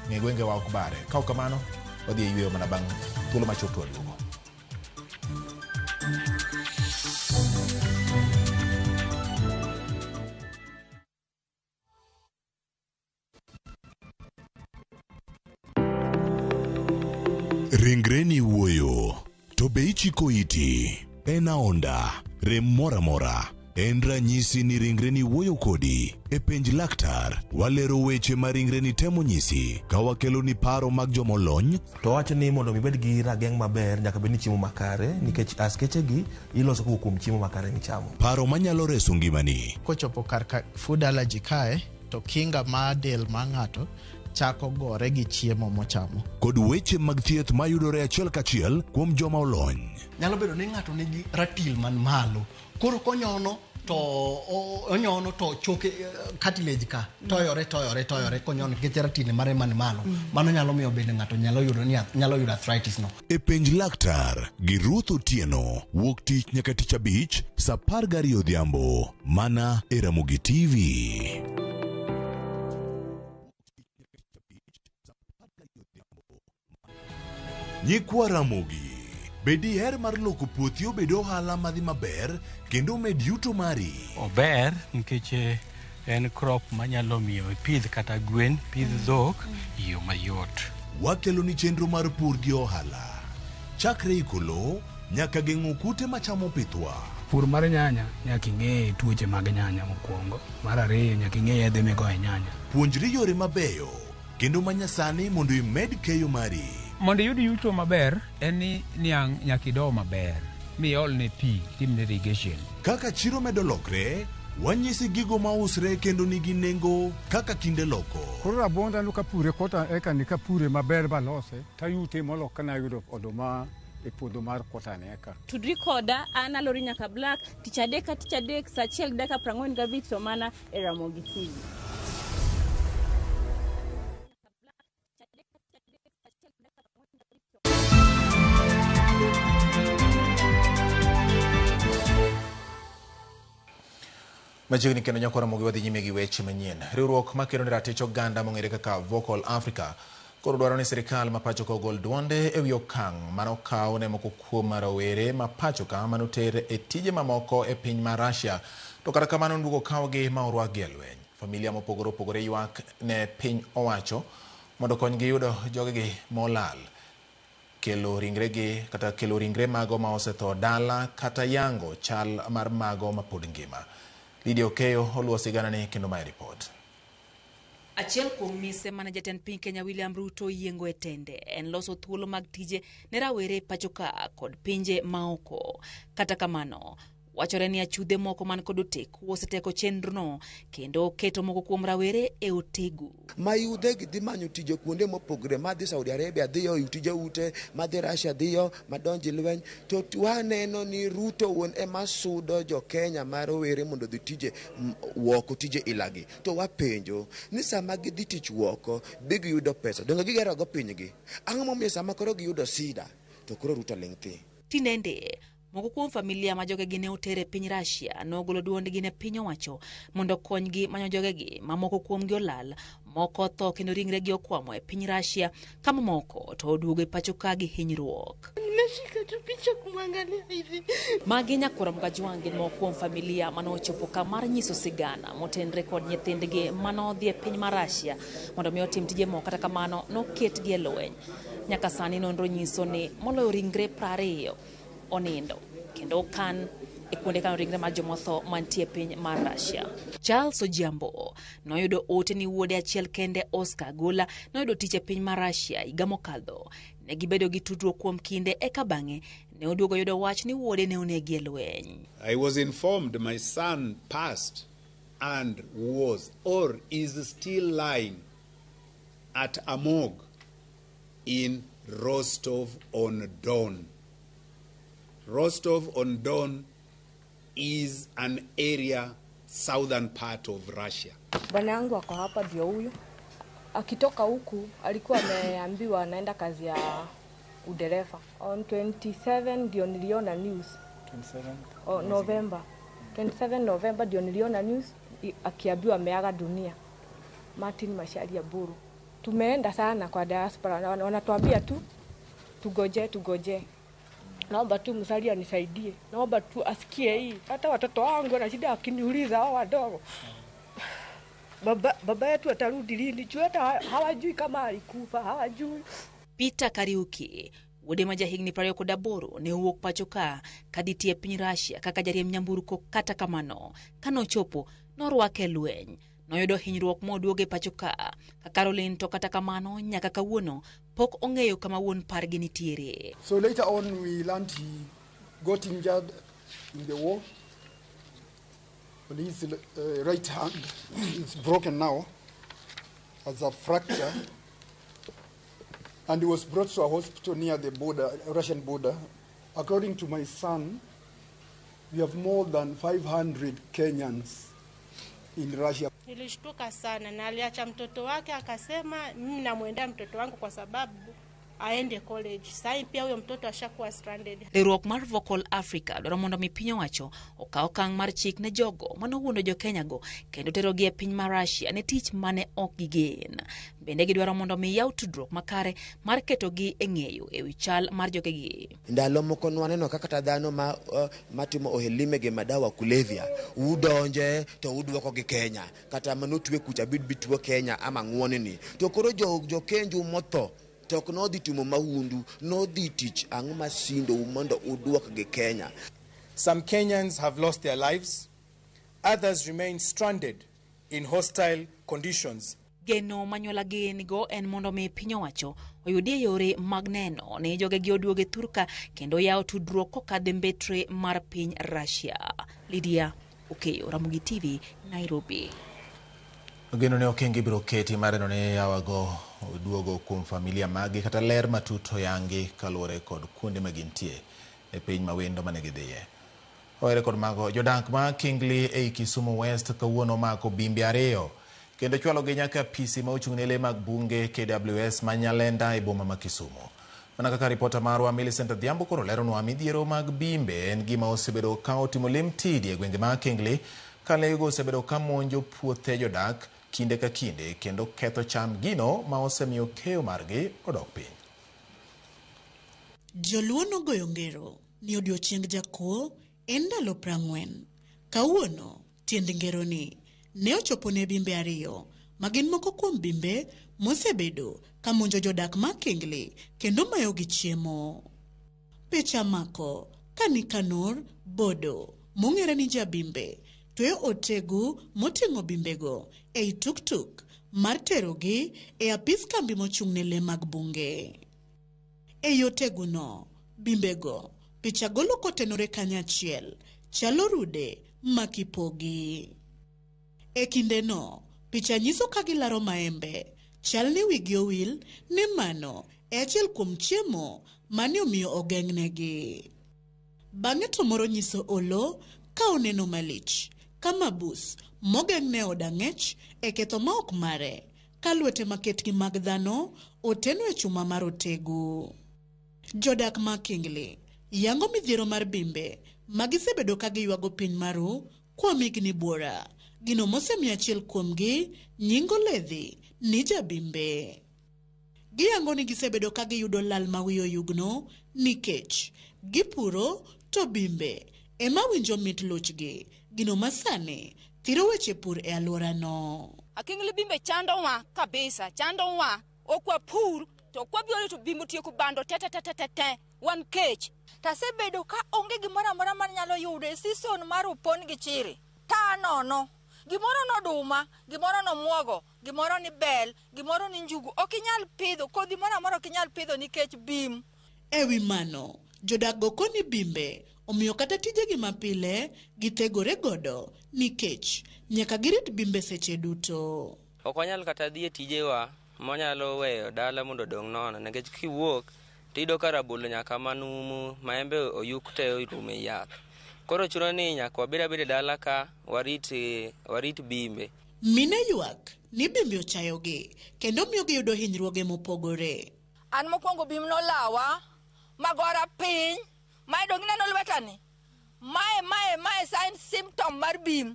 ng'e gwengewa ok bare. Ka ok kamano wadhi e yweyo mana bang' thuolo machuok to waduogo.
Ringreni wuoyo, to be ichiko iti? En aonda, rem moro amora. En ranyisi ni ringreni wuoyo kodi. E penj laktar, walero weche ma ringreni temo nyisi ka wakeloni paro mag jomolony.
To wacho ni mondo mi ibed gi rageng' maber nyaka bed ni chiemo makare nikech askeche gi iloso kowuok kuom chiemo makare michamo.
Paro manyalo reso ngimani.
Kochopo kar ka food allergy kae to kinga mar del mar ng'ato chako gore gi chiemo mochamo.
Kod weche mag thieth mayudore achiel kachiel kuom joma olony.
Nyalo bedo ni ng'ato nigi ratil man malo, koro konyono to onyono to choke cartilage ka toyore toyore toyore konyono nikech ratil mare man malo. Mano nyalo miyo bende ng'ato nyalo yudo ni nyalo yudo arthritis no.
E penj laktar gi Ruth Otieno wuok tich nyaka tich abich saa 12 odhiambo mana e Ramogi TV. Nyikwa Ramogi, be diher mar loko puothi obed ohala madhi maber kendo omed yuto mari?
Ober nikech en crop manyalo miyo ipidh kata gwen, pidh dhok e yo mayot.
Wakeloni chenro mar pur gi ohala. Chakre iko lowo nyaka geng'o kute machamo pithwa.
Pur mar nyanya nyaka ing'e tuoche mag nyanya mokwongo. Mar ariyo nyaka ing'e yedhe migoyo e nyanya.
Puonjri yore mabeyo kendo manyasani mondo imed keyo mari.
Mondo iyud yuto maber en ni niang' nyaka ido maber miolne pi timne irrigation.
Kaka chiro medo lokre, wanyisi gigo mausre kendo nigi nengo kaka kinde loko.
Koro rabuonda no kapure kota eka ni kapure maber balose tayute molo kana yudo oduma e puodho mar kota ni eka.
Tudri koda an Alori Nyaka Black tich adek ka tich adek saa 1:45 to mana e Ramogi TV.
Machiegni kendo nyakwa Ramogi wadhi nyime gi weche manyien. Riwruok makelo ne ratich oganda mong'ere kaka Vocal Africa koro dwaro ni sirikal ma pacho ka ogol duonde ewi okang' manokaw ne moko kuom rowere ma pacho ka manoter e tije mamoko e piny mar Russia. To kata kamano nduogo kawgi ma orwakgi e lweny. Familia mopogore opogore ywak ne piny owacho mondo okonygi yudo jogegi molal. Kelo ringregi kata kelo ringre mago ma osetho dala kata yango chal mar mago mapod ngima. Lydia Okeyo oluwo siganani kendo mae ripot.
Achiel kuom mise mane jatend piny Kenya William Ruto yiengo e tende en loso thuolo mag tije ne rawere pacho ka kod pinje maoko. Kata kamano, wachore ni achudhe moko man kod oteku oseteko chenrono kendo keto moko kuom rawere e otegu.
Mayudhe gi dhi manyo tije kuonde mopogre, madhi Saudi Arabia dhiyo, tije ute, madhi Russia dhiyo, madonji lweny. To waneno ni Ruto wuon ema sudo jo Kenya ma rowere mondo odhi tije woko, tije ilagi. To wapenjo ni sama gidhi tich woko, be giyudo pesa, donge gigero go pinygi? Ang'o momiyo sama koro giyudo sida, to koro Ruto ling' thi?
Tinende, moko kuom familia ma jogegi ne oter e piny Russia nogolo duondgi ne piny owacho mondo okonygi manyo jogegi ma moko kuomgi olal, moko tho kendo ringregi okwamo e piny Russia ka mamoko to oduogo e pacho ka gi hinyruok.
Nimeshika tu picha kumwangalia hivi.
Magi nyakwar Mgajwang' gin moko kuom familia manochopo ka mar nyiso sigana motenre kod nyithindgi manodhi e piny mar Russia mondo mi otim tije moko, kata kamano noketgi e lweny. Nyaka sani nonro nyiso ni moloyo ringre 20 onindo kendo okan e kuonde kano ringre mar jomotho mantie e piny mar Russia. Charles Ojiambo noyudo ote ni wuode achiel kende Oscar Agola noyudo tich e piny mar Russia higa mokadho. Ne gibedo gi tudruok kuom kinde eka bang'e ne oduogo yudo wach ni wuode ne onegi e lweny.
I was informed my son passed and was or is still lying at a morgue in Rostov-on-Don. Rostov-on-Don is an area southern part of Russia.
Bwana yangu ako hapa ndio huyu. Akitoka huku alikuwa ameambiwa anaenda kazi ya udereva. On 27 ndio niliona news.
27
Oh, November. 27 November ndio niliona news akiambiwa ameaga dunia. Martin Macharia Buru. Tumeenda sana kwa diaspora, wanatuambia tu tugoje tugoje. Naomba tu msali anisaidie. Naomba tu asikie hii. Hata watoto wangu wana shida wakiniuliza hao wadogo. Baba yetu atarudi lini? Juu hata hawajui kama alikufa, hawajui.
Peter Kariuki Wuode ma jahigni 28 ne owuok pacho ka kadhi tiyo e piny Russia kaka jariemb nyamburko. Kata kamano, kanochopo norwake e lweny. Noyudo hinyruok moduoge pacho ka. Ka Caroline to kata kamano nyaka kawuono pok ong'eyo kama wuon pargi nitiere.
So later on we learned he got injured in the war. On his right hand is broken now as a fracture, and he was brought to a hospital near the border, Russian border. According to my son, we have more than 500 Kenyans in Russia.
Nilishtuka sana na aliacha mtoto wake akasema mimi namwendea mtoto wangu kwa sababu aende college. Sasa pia huyo mtoto ashakuwa stranded.
Riwruok mar Vocal Africa dwaro mondo mi piny owacho okaw okang' mar chik ne jogo manowuondo jo-Kenya go kendo terogi e piny mar Russia ne tich mane ok gigen. Bende gidwaro mondo mi yaw tudruok makare mar ketogi e ng'eyo ewi chal mar jogegi.
Ndalo moko nwaneno kaka kata dhano ma matimo ohelni gi madawa kulevya udonje to udwoko gi Kenya, kata manotwe kucha bid bitwo Kenya ama ng'uonini to koro jokenju motho to ok nodhi timo mahundu, nodhi tich ang'o masindou mondo udwok gi Kenya.
Some Kenyans have lost their lives, others remain stranded in hostile conditions.
Geno manyuola gin go en mondo mi piny owacho oyudie yore mag neno ni jogegi oduogo e thurka kendo yawo tudruok kokadho e mbetre mar piny Russia. Lydia Okeyo, Ramogi TV, Nairobi.
Geno ne okenge ibiro keti mar neno ni yawago oduogo kuom familia magi kata ler matut oyangi kaluwore kod kuonde ma gintie e piny mawendo mane gidhiye. Ohere kod mago, jodak ma Kingley ei Kisumu West kawuono omako bimbe ariyo kendo chwalogi nyaka apisi ma ochung' ne lee mag bunge KWS ma Nyalenda e boma ma Kisumu. Mana kaka ripota marwa Millicent Adhiambo koro leronwa, midhiero mag bimbe en gima osebedo ka otimo lim tidi e gwenge ma Kingley ka lee go osebedo ka monjo puothe jodak kinde ka kinde kendo ketho cham, gino ma osemiyo keyo margi odok piny.
Joluo nogoyo ngero ni odiochieng jakuo en ndalo 40. Kawuono tiend ngeroni ne ochopo ne bimbe ariyo ma gin moko kuom bimbe mosebedo ka monjo jodak ma Kingley kendo mayogi chiemo. Picha mako ka Nikanor Bodo mong'ere ni jabimbe tweyo otegu moting'o bimbego ei tuktuk mar terogi e apis kambi mochung' ne lee mag bunge. Ei oteguno, bimbego picha golo kotenore kanyachiel chalo rude makipogi. E kindeno, picha nyiso ka gilaro maembe, chal ni wigi owil ni mano e achiel kuom chiemo mane omiyo ogeng'negi. Bang'e to moro nyiso olo ka oneno malich, ka mabus mogeng'ne od ang'ech e ketho ma ok mare, ka lwete maketgi mag dhano oteno e chuma mar otegu. Jodak ma Kingley yango midhiero mar bimbe ma gisebedo ka giywago piny maru kuom higni buora, gino mosemiyo achiel kuomgi nying oledhi ni jabimbe. Giyango ni gisebedo ka giyudo lal ma wiye oyugno nikech gipuro to bimbe ema winjo mit luchgi, gino masani thiro weche pur e alworano.
Akingley bimbe chandowa kabisa, chandowa. Ok wapur to ok wabiro to bimbe otieko bando te te te te te, wan kech.
Tasebedo ka onge gimoro amora manyalo yudo e season mar opon gi chiri. Ta nono. Gimoro noduma, gimoro nomuogo, gimoro ni bel, gimoro ni njugu. Ok inyal pidho, kodhi moro amora ok inyal pidho nikech bim.
Ewi mano, jodak go koni bimbe omiyo kata tijegi mapile githegore godo nikech nyaka girit bimbe seche duto.
Ok wanyal kata dhi e tijewa manyalo weyo dala mondo odong' nono nikech kiwuok tiyudo ka rabolo nyaka manumu, maembe oyuk te orumo e yath. Koro chuno ni nyaka wabed abeda dala ka warit bimbe.
Mine ywak ni bimbe ochayogi kendo miyo giyudo hinyruoge mopogore.
An mokwongo bim nolawa magora piny, mae dong ineno lwetani? Mae sign symptom mar bim.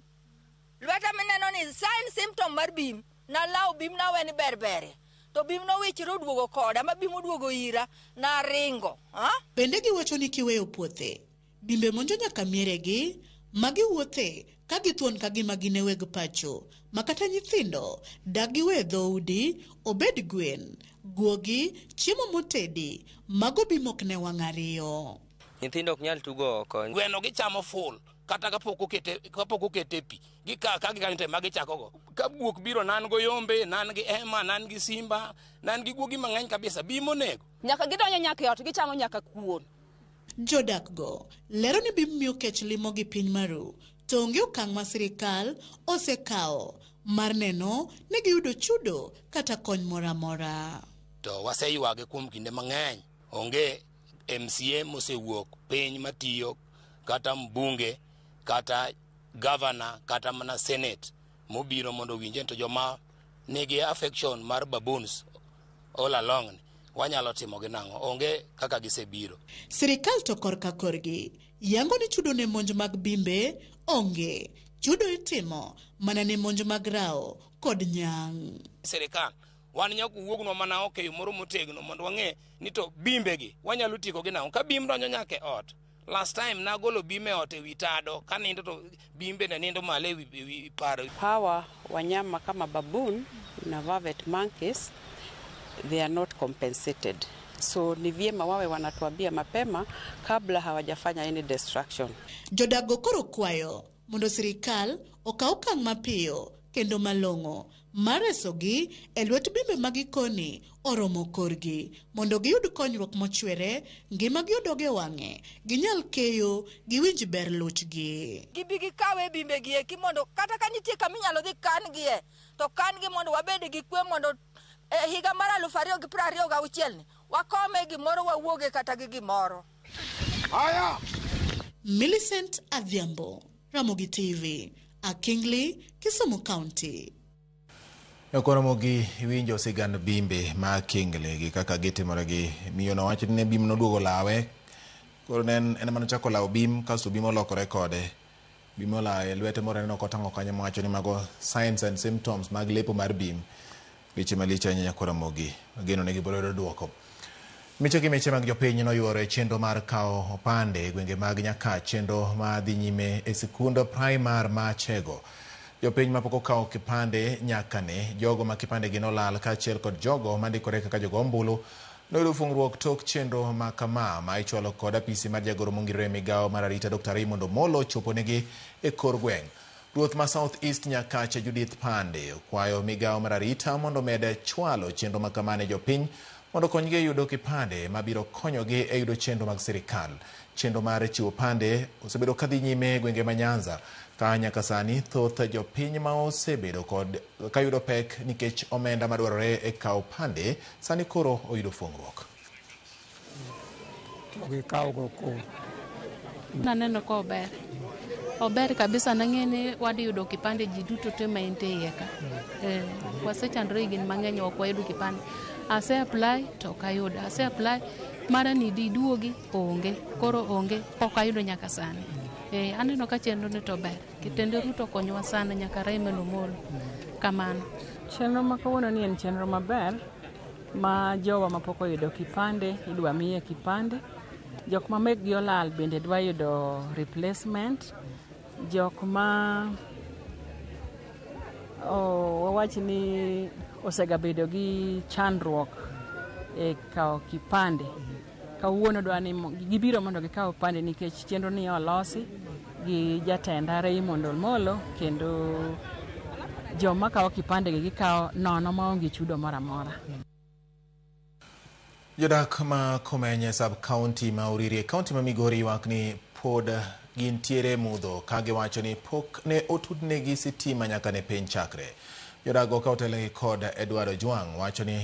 Lweta mineno ni sign symptom mar bim. Nalawo bim nawe ni berbere. To bim nowichre oduogo koda, ma bim oduogo ira, naringo.
Bende giwacho ni kiweyo puothe, bimbe monjo nyaka mieregi, ma giwuothe ka githuon ka gima gin e weg pacho, ma kata nyithindo dak giwe dhoudi obed gwen Guogi, chiemo motedi, mago bim ok ne wang' ariyo.
Nyithindo ok nyal tugo oko.
Gweno gichamo ful kata kapok okete kapok okete pi gikawo ka gikanyo to ema gichakogo. Ka guok biro nan go yombe, nan gi ema, nan gi simba, nan gi guogi mang'eny kabisa, bim onego.
Nyaka gidonjo nyaka e ot gichamo nyaka kuon.
Jodak go lero ni bim miyo kech limogi piny maru to onge okang' ma sirikal osekawo mar neno ni giyudo chudo kata kony moro amora.
To waseywage kuom kinde mang'eny. Onge MCA mosewuok piny matiyo kata mbunge kata gavana kata mana senate mobiro mondo owinje to joma nigi affection mar baboons all along ni wanyalo timo gi nang'o onge kaka gisebiro.
Sirikal to korka korgi yango ni chudo ne monj mag bimbe onge. Chudo itimo mana ne monj mag rao kod nyang'.
Sirikal wan nyaka wuognwa mana oko e yo moro motegno mondo wang'e ni to bimbe gi wanyalo tieko gi nang'o. Ka bim donjo nyaka e ot. Last time nagolo bim e ot ewi tado kanindo to bimbe ne nindo malo ewi ewi paro.
Hawa wanyama kama baboon na vervet monkeys, they are not compensated. So ni vyema wawe wanatuambia mapema kabla hawajafanya any destruction.
Jodak go koro kwayo mondo sirikal okaw okang' mapiyo kendo malong'o mar resogi e lwet bimbe ma gikoni oromo korgi mondo giyud konyruok mochwere, ngimagi odog e wang'e, ginyal keyo, giwinj ber luchgi.
Gibi gikawe bimbe gi eki mondo kata ka nitie kama inyalo dhi kan-gie to kan-gi mondo wabed gi kwe mondo e higa mar 2026 ni wakome gimoro wawuoge kata gi gimoro.
Haya! Millicent Adhiambo, Ramogi TV, Akingli, Kisumu County.
Ramogi iwinjo sigand bimbe ma Kingley gi kaka gitimore gi miyo nowacho ni ne bim noduogo lawe koro ne en ema nochako lawo bim kasto bim olokore kode bim olawe lwete moro neno kotang'o kanyo mowacho ni mago signs and symptoms mag lepo mar bim. Weche malich ahinya nyako Ramogi ageno ni gibiro yudo duoko. Miche gi miche mag jopiny noyuoro e chenro mar kawo opande e gwenge mag Nyakach, chenro ma dhi nyime e sikund praimar ma Chego. Jopiny mapok okawo kipande nyaka ne jogo ma kipande gi nolal kaachiel kod jogo mandikore kaka jogo ombulu noyudo fungruok tok chenro ma kama ma ichwalo kod apisi mar jagoro mongirore e migawo mar arita Dr. Raymond Omolo choponegi e kor gweng'. Ruoth ma South East Nyakache Judith Pande okwayo migawo mar arita mondo omed chwalo chenro ma kama ne jopiny mondo okonygi e yudo kipande mabiro konyogi e yudo chenro mag sirikal. Chenro mar chiwo pande osebedo kadhi nyime e gwenge ma Nyanza ka nyaka sani thoth jopiny ma osebedo kod kayudo pek nikech omenda madwarore e kawo pande sani koro oyudo fuong'ruok.
To gikawogo koro.
Naneno ka ober. Ober kabisa nang'e ni wadhi yudo kipande ji duto te ma entie iye ka. Wasechandore higni mang'eny ok wayudo kipande. Ase apply to ok ayudo. Ase apply mara ni diduogi onge. Koro onge pok ayudo nyaka sani. Aneno ka chenro ni to ber. Kitende Ruto okonyowa sana nyaka Raymond Omolo. Kamano.
Chenro ma kawuono ni en chenro maber ma jowa mapok oyudo kipande idwa miye kipande. Jok ma mekgi olal bende dwa yudo replacement. Jok ma wawach ni osegabedo gi chandruok e kawo kipande. Kawuono dwa ni gibiro mondo gikaw kipande nikech chenro ni olosi gi jatenda Raymond Omolo kendo joma kawo kipande gi gikawo nono maonge chudo moro amora.
Jodak ma Komenye sub county ma Uriri e county ma Migori ywak ni pod gintiere mudho ka giwacho ni pok ne otudnegi sitima nyaka ne piny chakre. Jodak go ka otelnegi kod Edward Ojwang' wacho ni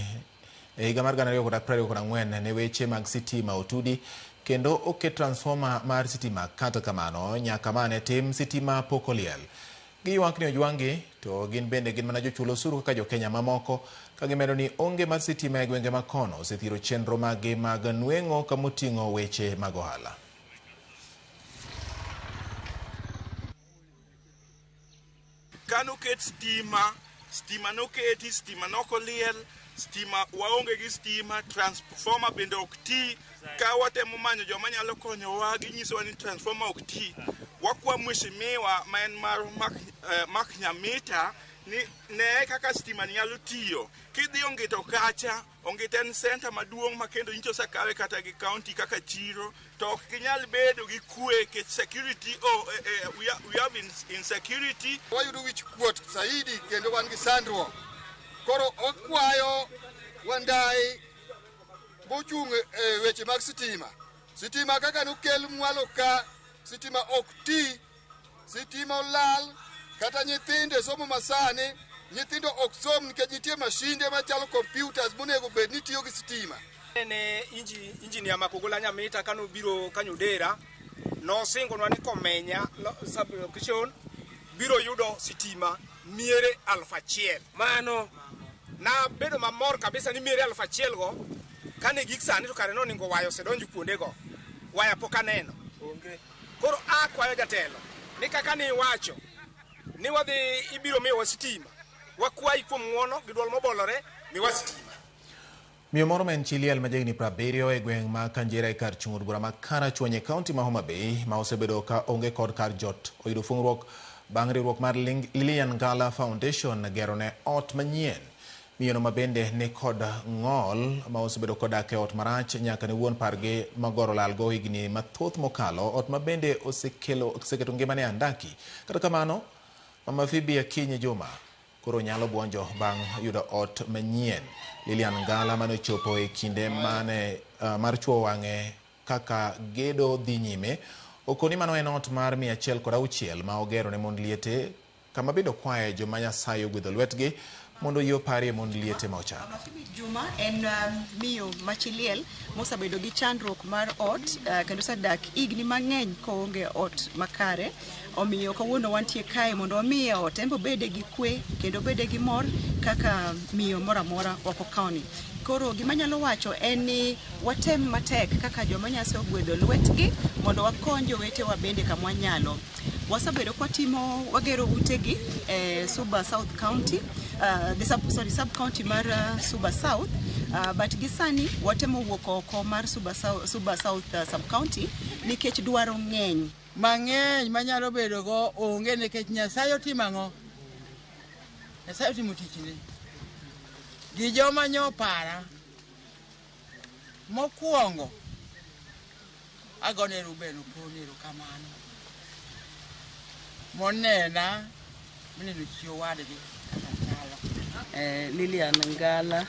e higa mar 2024 ne weche mag sitima otudi kendo oket transformer mar sitima, kata kamano nyaka mane tim sitima pok oliel. Giywak ni ojwang'gi to gin bende gin mana jochul osuru kaka jokenya mamoko, ka gimedo ni onge mar sitima e gwenge ma kono osethiro chenro maggi mag nweng'o kamoting'o weche mag ohala.
Kanoket stima, stima noketi, stima nokoliel, stima waonge gi stima, transformer bende ok ti. Ka watemo manyo joma nyalo konyowa, ginyisowa ni transformer ok ti. Wakwa mheshimiwa ma en mar Mark Nyamita Ni ne kaka stima nyalo tiyo. Kidhi Ongito kacha, Ongito en center maduong' ma kendo nyicho osekawe kata gi county kaka chiro, to ok ginyal bedo gi kwe nikech security, oh, we have insecurity.
Wayudo wich kuot saidi kendo wan gi sandruok. Koro okwayo Wandayi mochung' e weche mag sitima. Sitima kaka nokel mwalo ka, sitima ok ti, sitima olal, kata nyithindo e somo masani, nyithindo ok som nikech nitie mashinde machalo computers monego bed ni tiyo gi sitima.
Ne injinia Makogola Nyamita kanobiro Kanyodera, nosingonwa ni Komenya sub-location biro yudo sitima miere 1000. Mano nabedo mamor kabisa ni miere 1000 go kane gik sani to kare noningo waya osedonjo kuondego. Waya pok aneno. Koro akwayo jatelo ni kaka ni iwacho ni wadhi ibiro miyowa sitima, wakwayi kuom ng'uono gi duol mobolore miwa sitima.
Miyo moro ma en chi liel ma jahigni 70 e gweng' ma Kanjera e kar chung' od bura ma Karachuonyo e kaunti ma Homa Bay ma osebedo ka onge kod kar jot oyudo fung'ruok bang' riwruok mar Lilian Ngala Foundation gero ne ot manyien. Miyono ma bende ni kod ng'ol ma osebedo kodak e ot marach nyaka ne wuon pargi magoro lalgo higni mathoth mokalo, ot ma bende oseketo ngimane andaki. Kata kamano, Mama Phoebe Akinyi Juma koro nyalo buonjo bang' yudo ot manyien. Lilian Ngala mane ochopo e kinde mane mar chuo wang'e kaka gedo dhi nyime, okoni mano en ot mar 106 ma ogero ne mond liete, kama bende okwaye joma Nyasaye ogwedho lwetgi mondo oyie oparie mond liete ma ochando.
Juma en miyo ma chi liel mosebedo gi chandruok mar ot, kendo osedak higni mang'eny koonge ot makare. Omiyo kawuono wantie kae mondo wamiye ot, en be obede gi kwe kendo obede gi mor kaka miyo moro amora oko kaoni. Koro gima anyalo wacho en ni watem matek kaka joma Nyasaye ogwedho lwetgi mondo wakony jowetewa bende kama wanyalo. Wasebedo kwatimo, wagero utegi e Suba South County, the sub, sorry, sub county mar Suba South, but gi sani watemo wuok oko mar Suba South, Suba South sub county nikech dwaro ng'eny.
Mang'eny manyalo bedo go onge nikech Nyasaye otimo ang'o? Nyasaye otimo tichne. Gi joma nyopara mokwongo agone Ruben Opon erokamano. Monena mineno chi owadgi kaka chalo.
Lilian Ngala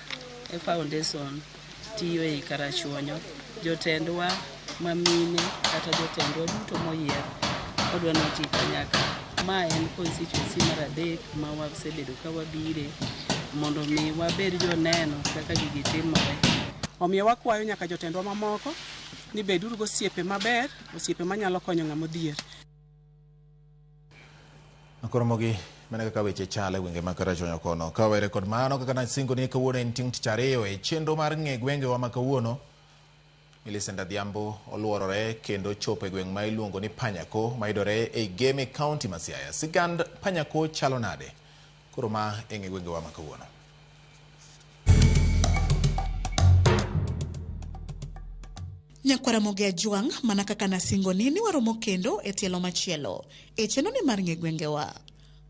e Foundation tiyo ei Karachuonyo. Jotendwa mamine kata jotendwa duto moyier odwa ni oti kanyakla. Ma en constituency mar 3 ma wasebedo ka wabire mondo mi wabed joneno kaka gigi timore.
Omiyo wakwayo nyaka jotendwa mamoko ni beduru gosiepe maber, osiepe manyalo konyo ng'ama odhier.
Koromogi mana kaka weche chalo e gwenge ma Karachuonyo kono. Ka were kod mano kaka nasingo ni kawuono en chieng' tich ariyo e chenro mar ng'e gwengewa ma kawuono, Millicent Adhiambo oluorore kendo chopo e gweng' ma iluongo ni Panyako mayudore ei Gem e kaunti ma Siaya. Sigand Panyako chalo nade? Koro ma e ng'e gwengewa ma kawuono.
Nyakwara Moge Ajwang', mana kaka nasingo ni waromo kendo e tielo machielo e chenro ni mar ng'e gwengewa.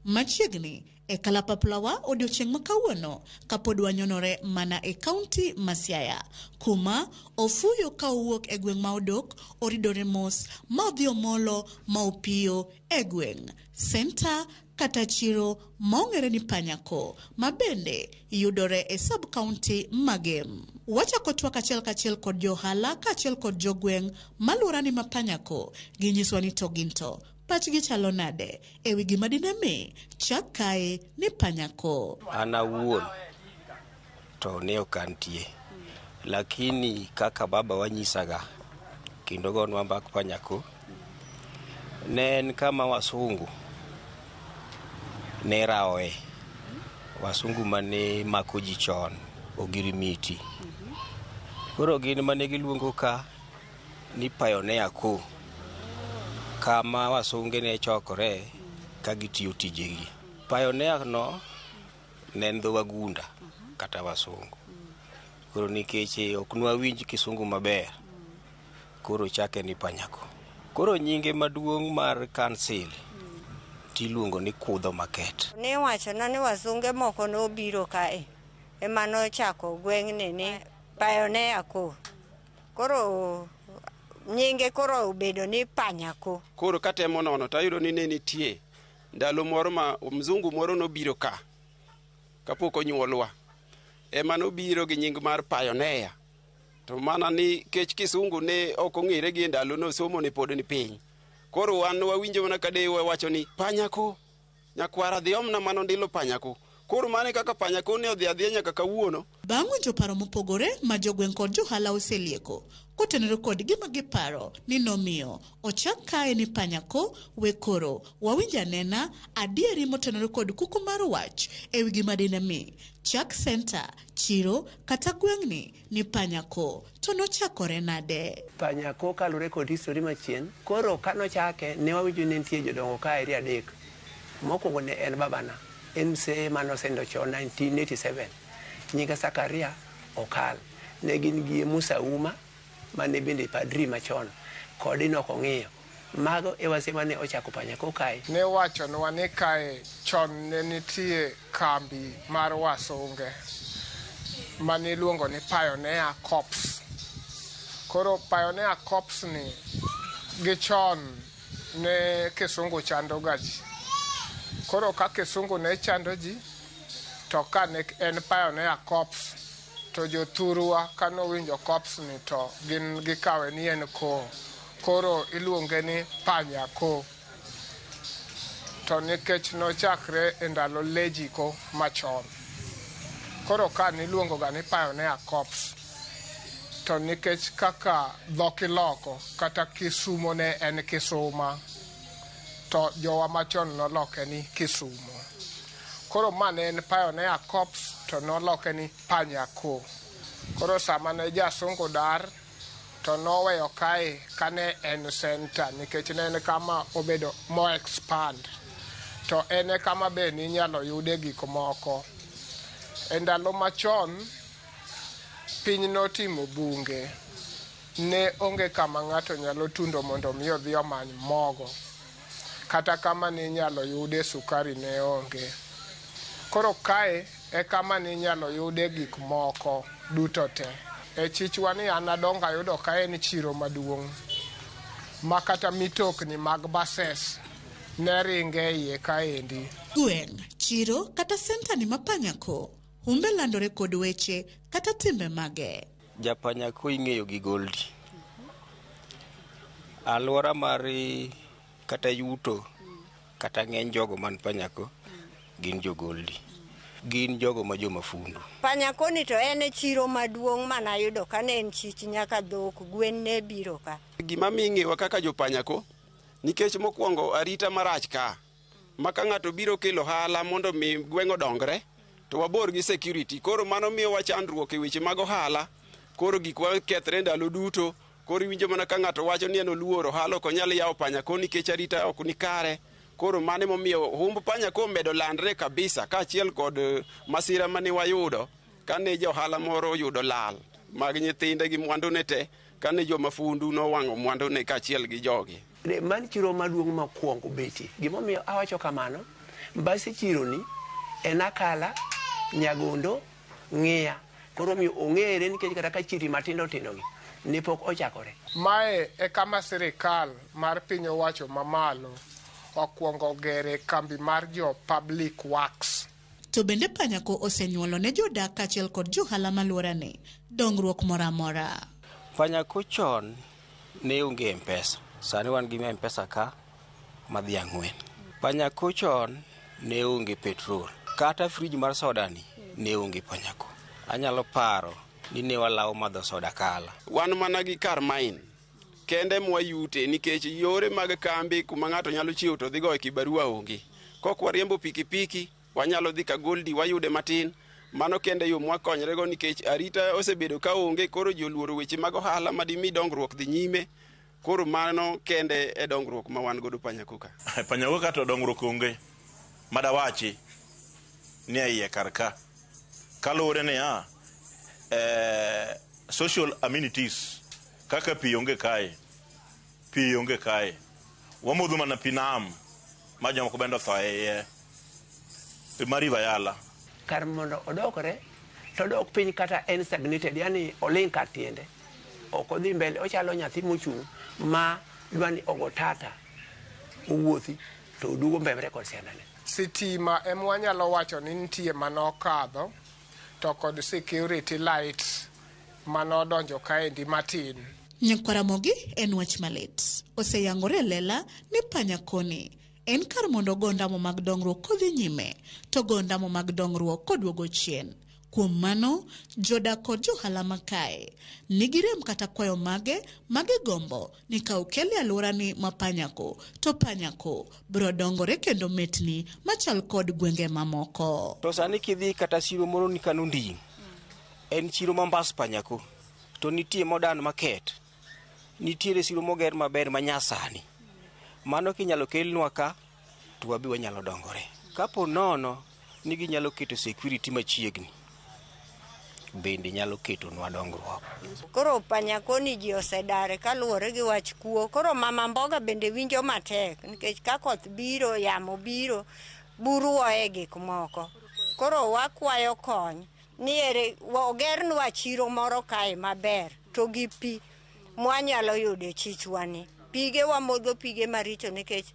Machiegni e kalapaplawa odiochieng' ma kawuono kapod wanyonore mana e kaunti ma Siaya, kuma ofuyo ka owuok e gweng' ma Odok oridore mos ma odhi omolo ma opiyo e gweng' senta kata chiro ma ong'ere ni Panyako ma bende yudore e sub county ma Gem. Wachako twak achiel kachiel kod jo ohala kaachiel kod jogweng' maluorani ma Panyako. Ginyiswa ni to gin to pachgi chalo nade e wi gima dine mi chak kae ni Panyako.
An awuon to ne ok antie, lakini kaka baba wanyisaga kendo gonwa mbak Panyako, ne en kama wasungu ne raoe, wasungu mane mako ji chon ogirimiti. Koro gin mane giluongo ka ni Pioneer Co, kama wasunge ne chokore ka gitiyo tijegi. Pioneer no ne en dho wagunda kata wasungu. Koro nikech ok nwawinj kisungu maber, koro chake ni Panyako. Koro nyinge maduong' mar council Tiluongo ni Kudho Market.
Niwachona ni wasunge moko nobiro kae ema nochako gweng'ni ni Pioneer Co. Koro nyinge koro obedo ni Panyako.
Koro katemo nono tayudo ni ne nitie ndalo moro ma mzungu moro nobiro ka kapok onyuolwa, ema nobiro gi nying mar Pioneer. To mana ni kech kisungu ne ok ong'ere gi e ndalono, somo ne pod ni piny. Koro wan wawinjo mana ka deyewa wacho ni Panyako, nyakwara dhi omna mano ndilo Panyako. Koro mano e kaka Panyako ne odhi adhiya nyaka kawuono.
Bang' winjo paro mopogore ma jogweng' kod johala oselieko kotenore kod gima giparo ni nomiyo ochak kae ni Panyako, we koro wawinj anena adieri motenore kod kuku mar wach ewi gima dine mi chak senta, chiro kata gweng'ni ni Panyako to nochakore nade?
Panyako kalure kod history machien, koro kanochake ne wawinjo ni nitie jodongo ka eri adek. Mokwongo ne en babana, en msee manosendo chon 1987, nyinge Sakaria Okal. Ne gin gi Musa Uma mane bende padri machon, kod Enoch Ong'iyo. Mago e wase mane ochako Panyako kae.
Ne wachonwa ni kae chon ne nitie kambi mar wasunge mane iluongo ni Pioneer Corps. Koro Pioneer Corps ni gi chon ne kisungu chando ga ji. Koro ka kisungu ne chando ji, to ka ne en Pioneer Corps, to jothurwa kanowinjo corps ni to gin gikawe ni en ko. Koro iluonge ni Panyako. To nikech nochakre e ndalo Lejiko machon. Koro ka niluongo ga ni Pioneer Corps. To nikech kaka dhok iloko, kata Kisumo ne en Kisuma, to jowa machon noloke ni Kisumo. Koro ma ne en Pioneer Corps, to noloke ni Panyako. Koro sama ne jasungu dar, to noweyo kae kane en center, nikech ne en kama obedo mo expand. To en e kama be ninyalo yude gik moko. E ndalo machon, piny notimo bunge. Ne onge kama ng'ato nyalo tundo mondo mi odhi omany mogo. Kata kama ninyalo yude sukari ne onge. Koro kae e kama ninyalo yude gik moko duto te. E chichwa ni an adongo ayudo ka en chiro maduong' ma kata mitokni mag buses ne ringe iye kaendi.
Gweng', chiro kata senta ni ma Panyako, humbe landore kod weche kata timbe mage.
Japanyako ing'eyo gi Goldi. Alwora mar kata yuto kata ng'eny jogo man Panyako gin jo Goldi. Gin jogo ma jomafundu.
Panyako ni to en e chiro maduong' manayudo ka ne en chich nyaka dhok, gwen ne biro ka.
Gima miyo ing'ewa kaka jopanyako, nikech mokwongo arita marach ka, ma ka ng'ato biro kelo ohala mondo mi gweng' odongre, to wabor gi security. Koro mano miyowa chandruok e weche mag ohala. Koro gikwa kethre ndalo duto. Koro iwinjo mana ka ng'ato wacho ni en oluor ohala ok onyal yawo Panyako nikech arita ok ni kare. Koro mano emomiyo humb Panyako omedo landre kabisa, kaachiel kod masira mane wayudo kane johala moro oyudo lal mag nyithinde gi mwandune te, kane jomafundu nowang'o mwandune kaachiel gi jogi.
Man chiro maduong' mokwongo betie. Gimomiyo awacho kamano, mbasi chironi en Akala, Nyagondo, Ng'iya. Koro omiyo ong'ere nikech kata ka chiri matindo tindo gi ne pok ochakore.
Mae e kama sirikal mar piny owacho mamalo okwongo gere kambi mar jo Public Works.
To bende Panyako osenyuolo ne jodak kaachiel kod johala maluorani dongruok moro amora.
Panyako chon ne onge M-Pesa. Sani wan gi M-Pesa ka madhi 4. Panyako chon ne onge petrol. Kata frij mar soda ni ne onge Panyako. Anyalo paro ni ne walawo madho soda kala.
Wan mana gi kar mine kende mwayute nikech yore mag kambi kuma ng'ato nyalo chiewo to dhi goyo kibarua onge. Kok wariembo pikipiki, wanyalo dhi ka Goldi wayude matin. Mano kende yo mwakonyrego nikech arita osebedo ka onge, koro ji oluoro weche mag ohala madimi dongruok dhi nyime. Koro mano kende e dongruok ma wan godo Panyako ka.
Panyako ka to dongruok onge. Madawachi ni e iye kar ka. Kaluwore niya, social amenities kaka pi onge kae. Pi onge kae. Wamodho mana pi nam. ma jomoko bende otho e iye ma River Yala.
Kar mondo odokre to odok piny kata en stagnated, yani oling' kar tiende. Ok odhi mbele, ochalo nyathi mochung' ma dwa ni ogo tata owuothi to oduogo mbemre kod siandane.
Sitima ema wanyalo wacho ni nitie manokadho to kod security lights manodonjo kaendi matin.
Nyakwar Ramogi en wach malit. Oseyangore e lela ni panya koni en kar mondo ogo ondamo mag dongruok kodhi nyime to ogo ondamo mag dongruok koduogo chien. Kuom mano, jodak kod johala ma kae nigi rem kata kwayo mage ma gigombo ni ka okel e alworani ma Panyako to Panyako biro dongore kendo metni machal kod gwenge mamoko.
To sani kidhi kata siro moro ni Kanunding, en chiro ma mbas Panyako, to nitie modern market, nitiere siro moger maber ma nyasani. Mano kinyalo kelnwa ka, to wabi wanyalo dongore. Kapo nono ni ginyalo keto security machiegni, bende nyalo ketonwa dongruok.
Koro Panyakoni ji osedare kaluwore gi wach kuo. Koro mama mboga bende winjo matek nikech ka koth biro, yamo biro, buru oye gik moko. Koro wakwayo kony ni ere ogernwa chiro moro kae maber to gi pi mwanyalo yudo e chichwani. Pige wamodho pige maricho nikech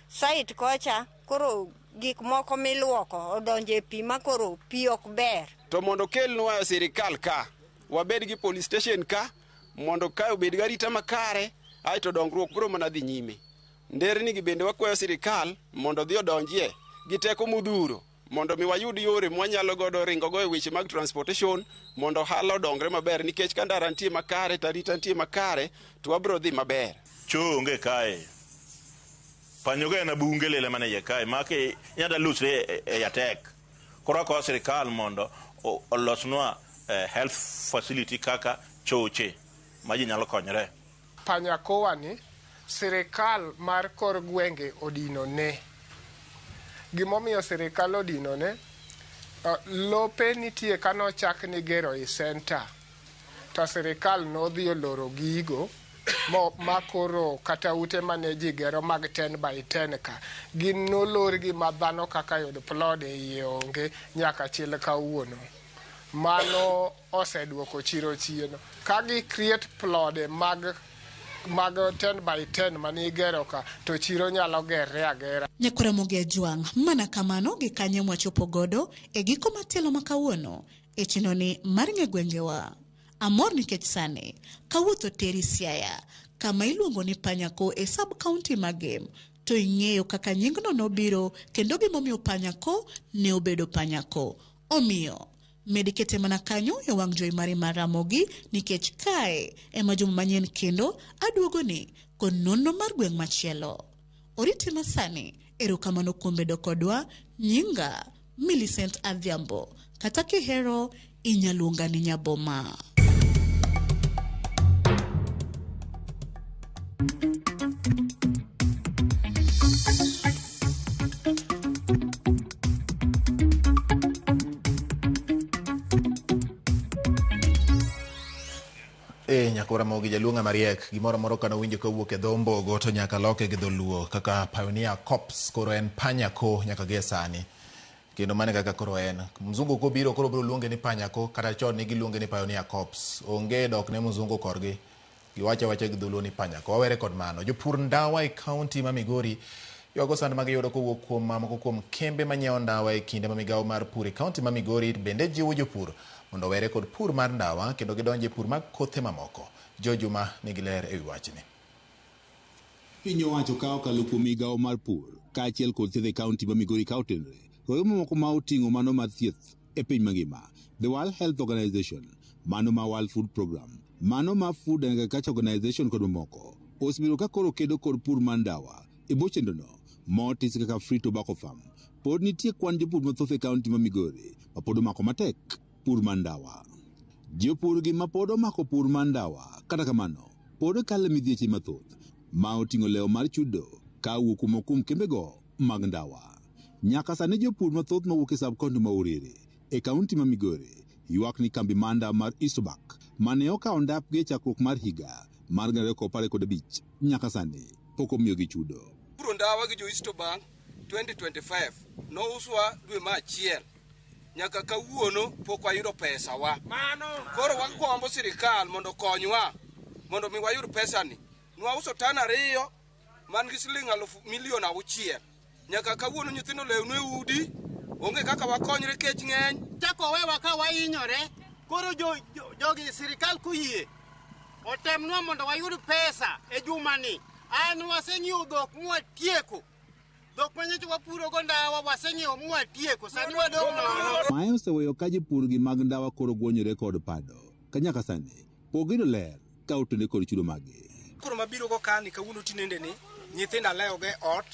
site kocha koro gik moko miluoko odonjo e pi ma koro pi ok ber.
To mondo kelnwa sirikal ka, wabed gi police station ka, mondo kae obed gi arita makare, aeto dongruok biro mana dhi nyime. Nderni gi bende wakwayo sirikal mondo odhi odonjie gi teko modhuro, mondo mi wayud yore mwanyalo godo ringo go e weche mag transportation, mondo ohala odongre maber, nikech ka ndara nitie makare to arita nitie makare, to wabiro dhi maber.
Choo onge kae. Panyogo en abunge lele mane iye kae, ma ki inyalo lusri e yatek. Koro akwayo sirikal mondo olosnwa health facility kaka choche ma ji nyalo konyore.
Panyakowa ni sirikal mar kor gwenge odino ne. Gimomiyo sirikal odino ne, lope nitie kanochak ni gero i center, to sirikal nodhi oloro gigo ma koro kata ute mane ji gero mag 10 by 10 ka, gin nolorgi ma dhano kaka yud plod e iye onge nyaka chil kawuono. Mano oseduoko chiro chien. Ka gi create plode mag 10 by 10 mane igero ka, to chiro nyalo gerre agera.
Nyakwar Ramogi Ajwang', mana kamano gi kanye mwachopo godo e giko matielo ma kawuono e chenroni mar ng'e gwengewa. Amor nikech sani kawuotho teri Siaya kama iluongo ni Panyako e sub county ma Gem, to ing'eyo kaka nyingno nobiro kendo gimomiyo Panyako ne obedo Panyako. Omiyo med kete mana kanyo e wang' jowi mari mar Ramogi nikech kae ema juma manyien kendo aduogoni kod nonro mar gweng' machielo. Orite masani, erokamano kuom bedo kodwa. Nyinga Millicent Adhiambo, kata kihero inyaluonga ni Nyaboma.
Nyakwar Ramogi jaluo ng'ama riek, gimoro amora kane owinjo kawuok e dho Ombogo to nyaka loke gi dholuo kaka Pioneer Corps koro en Panyako nyaka gie sani. Kendo mano kaka koro en. Mzungu kobiro koro biro luonge ni Panyako kata chon ne giluonge ni Pioneer Corps. Onge dok ne mzungu korgi. Giwacho awacha gi dholuo ni Panyako. Wawere kod mano. Jopur ndawa e kaunti ma Migori ywago sand ma giyudo kowuok kuom moko kuom kembe manyiewo ndawa e kinde ma migawo mar pur e kaunti ma Migori bende jiwo jopur mondo owere kod pur mar ndawa kendo gidonje e pur mag kothe mamoko. Jo Juma nigi ler ewi wachni.
Piny owacho ka okalo kuom migawo mar pur kaachiel kod thieth e kaunti ma Migori ka otenore kod mamoko ma oting'o mano mar thieth e piny mangima, The World Health Organization, mano ma World Food Program, mano ma Food and Agriculture Organization kod mamoko osebedo ka koro kedo kod pur mar ndawa e bwo chenrono motis kaka Free Tobacco Farm. Pod nitie kwan jopur mathoth e kaunti ma Migori ma pod omako matek pur mar ndawa. Jopur gi ma pod omako pur mar ndawa, kata kamano, pod kalo e midhieche mathoth ma oting'o lewo mar chudo ka owuok kuom kuom kembego mag ndawa. Nyaka sani jopur mathoth mawuok e sub county ma Uriri e kaunti ma Migori ywak ni kambi mar ndawa mar Eastobak mane okawo ndapgi e chakruok mar higa mar 2015 nyaka sani pok omiyogi chudo.
Puro ndawa gi jo Eastobank
2025 nouswa dwe mar achiel nyaka kawuono pok wayudo pesa wa. Koro wagombo sirikal mondo okonywa mondo mi wayud pesani. Nwauso tan 2 man gi siling 6 milion. Nyaka kawuono nyithindo lewno e udi, onge kaka wakonyre kech ng'eny.
Chako wewa ka wahinyore, koro jogi sirikal koyie otemnwa mondo wayud pesa e jumani. An waseng'iewo dhok mwatieko. Dhok manyocha wapuro go ndawa waseng'iewo mwatieko, sani wadong' nono.
Mae oseweyo ka jopur gi mag ndawa koro gwonyore kod pado ka nyaka sani pok giyudo ler ka otende kod chudo maggi.
Koro mabiro go kani kawuono tinende ni nyithindo alewo go e ot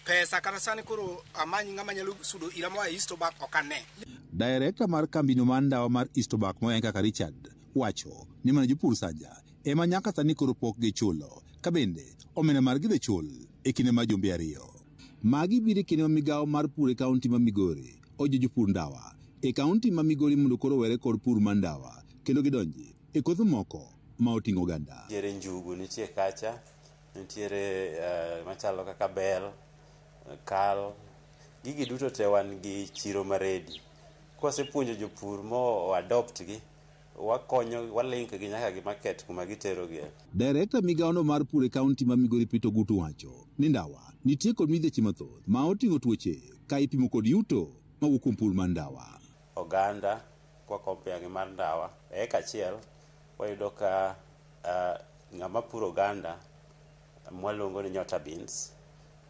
pesa kata sani koro amany ng'ama nyalo sudo ira moa e Eastobak ok ane.
Director mar kambino mar ndawa mar Eastobak moen kaka Richard wacho ni mana jopur Sanja ema nyaka sani koro pok gichulo ka bende omenda margi dhi chul e kinde mar jumbe 2. Magi biro e kinde ma migawo mar pur e kaunti ma Migori ojiwo jopur ndawa e kaunti ma Migori mondo koro owere kod pur mar ndawa kendo gidonji e kothe moko ma oting'o oganda.
Nitiere njugu nitie kacha, nitiere machalo kaka bel, kal, gigi duto te wan gi chiro maredi. Kwasepuonjo jopur mo adopt gi, wakonyo, walink gi nyaka gi market kuma giterogie.
Director migawono mar pur e kaunti ma Migori Peter Ogutu wacho ni ndawa nitie kod midhieche mathoth ma oting'o tuoche ka ipimo kod yuto mawuok kuom pur mar ndawa.
Oganda kwa compare gi mar ndawa, e eka achiel wayudo ka ng'ama puro oganda mwaluongo ni nyota beans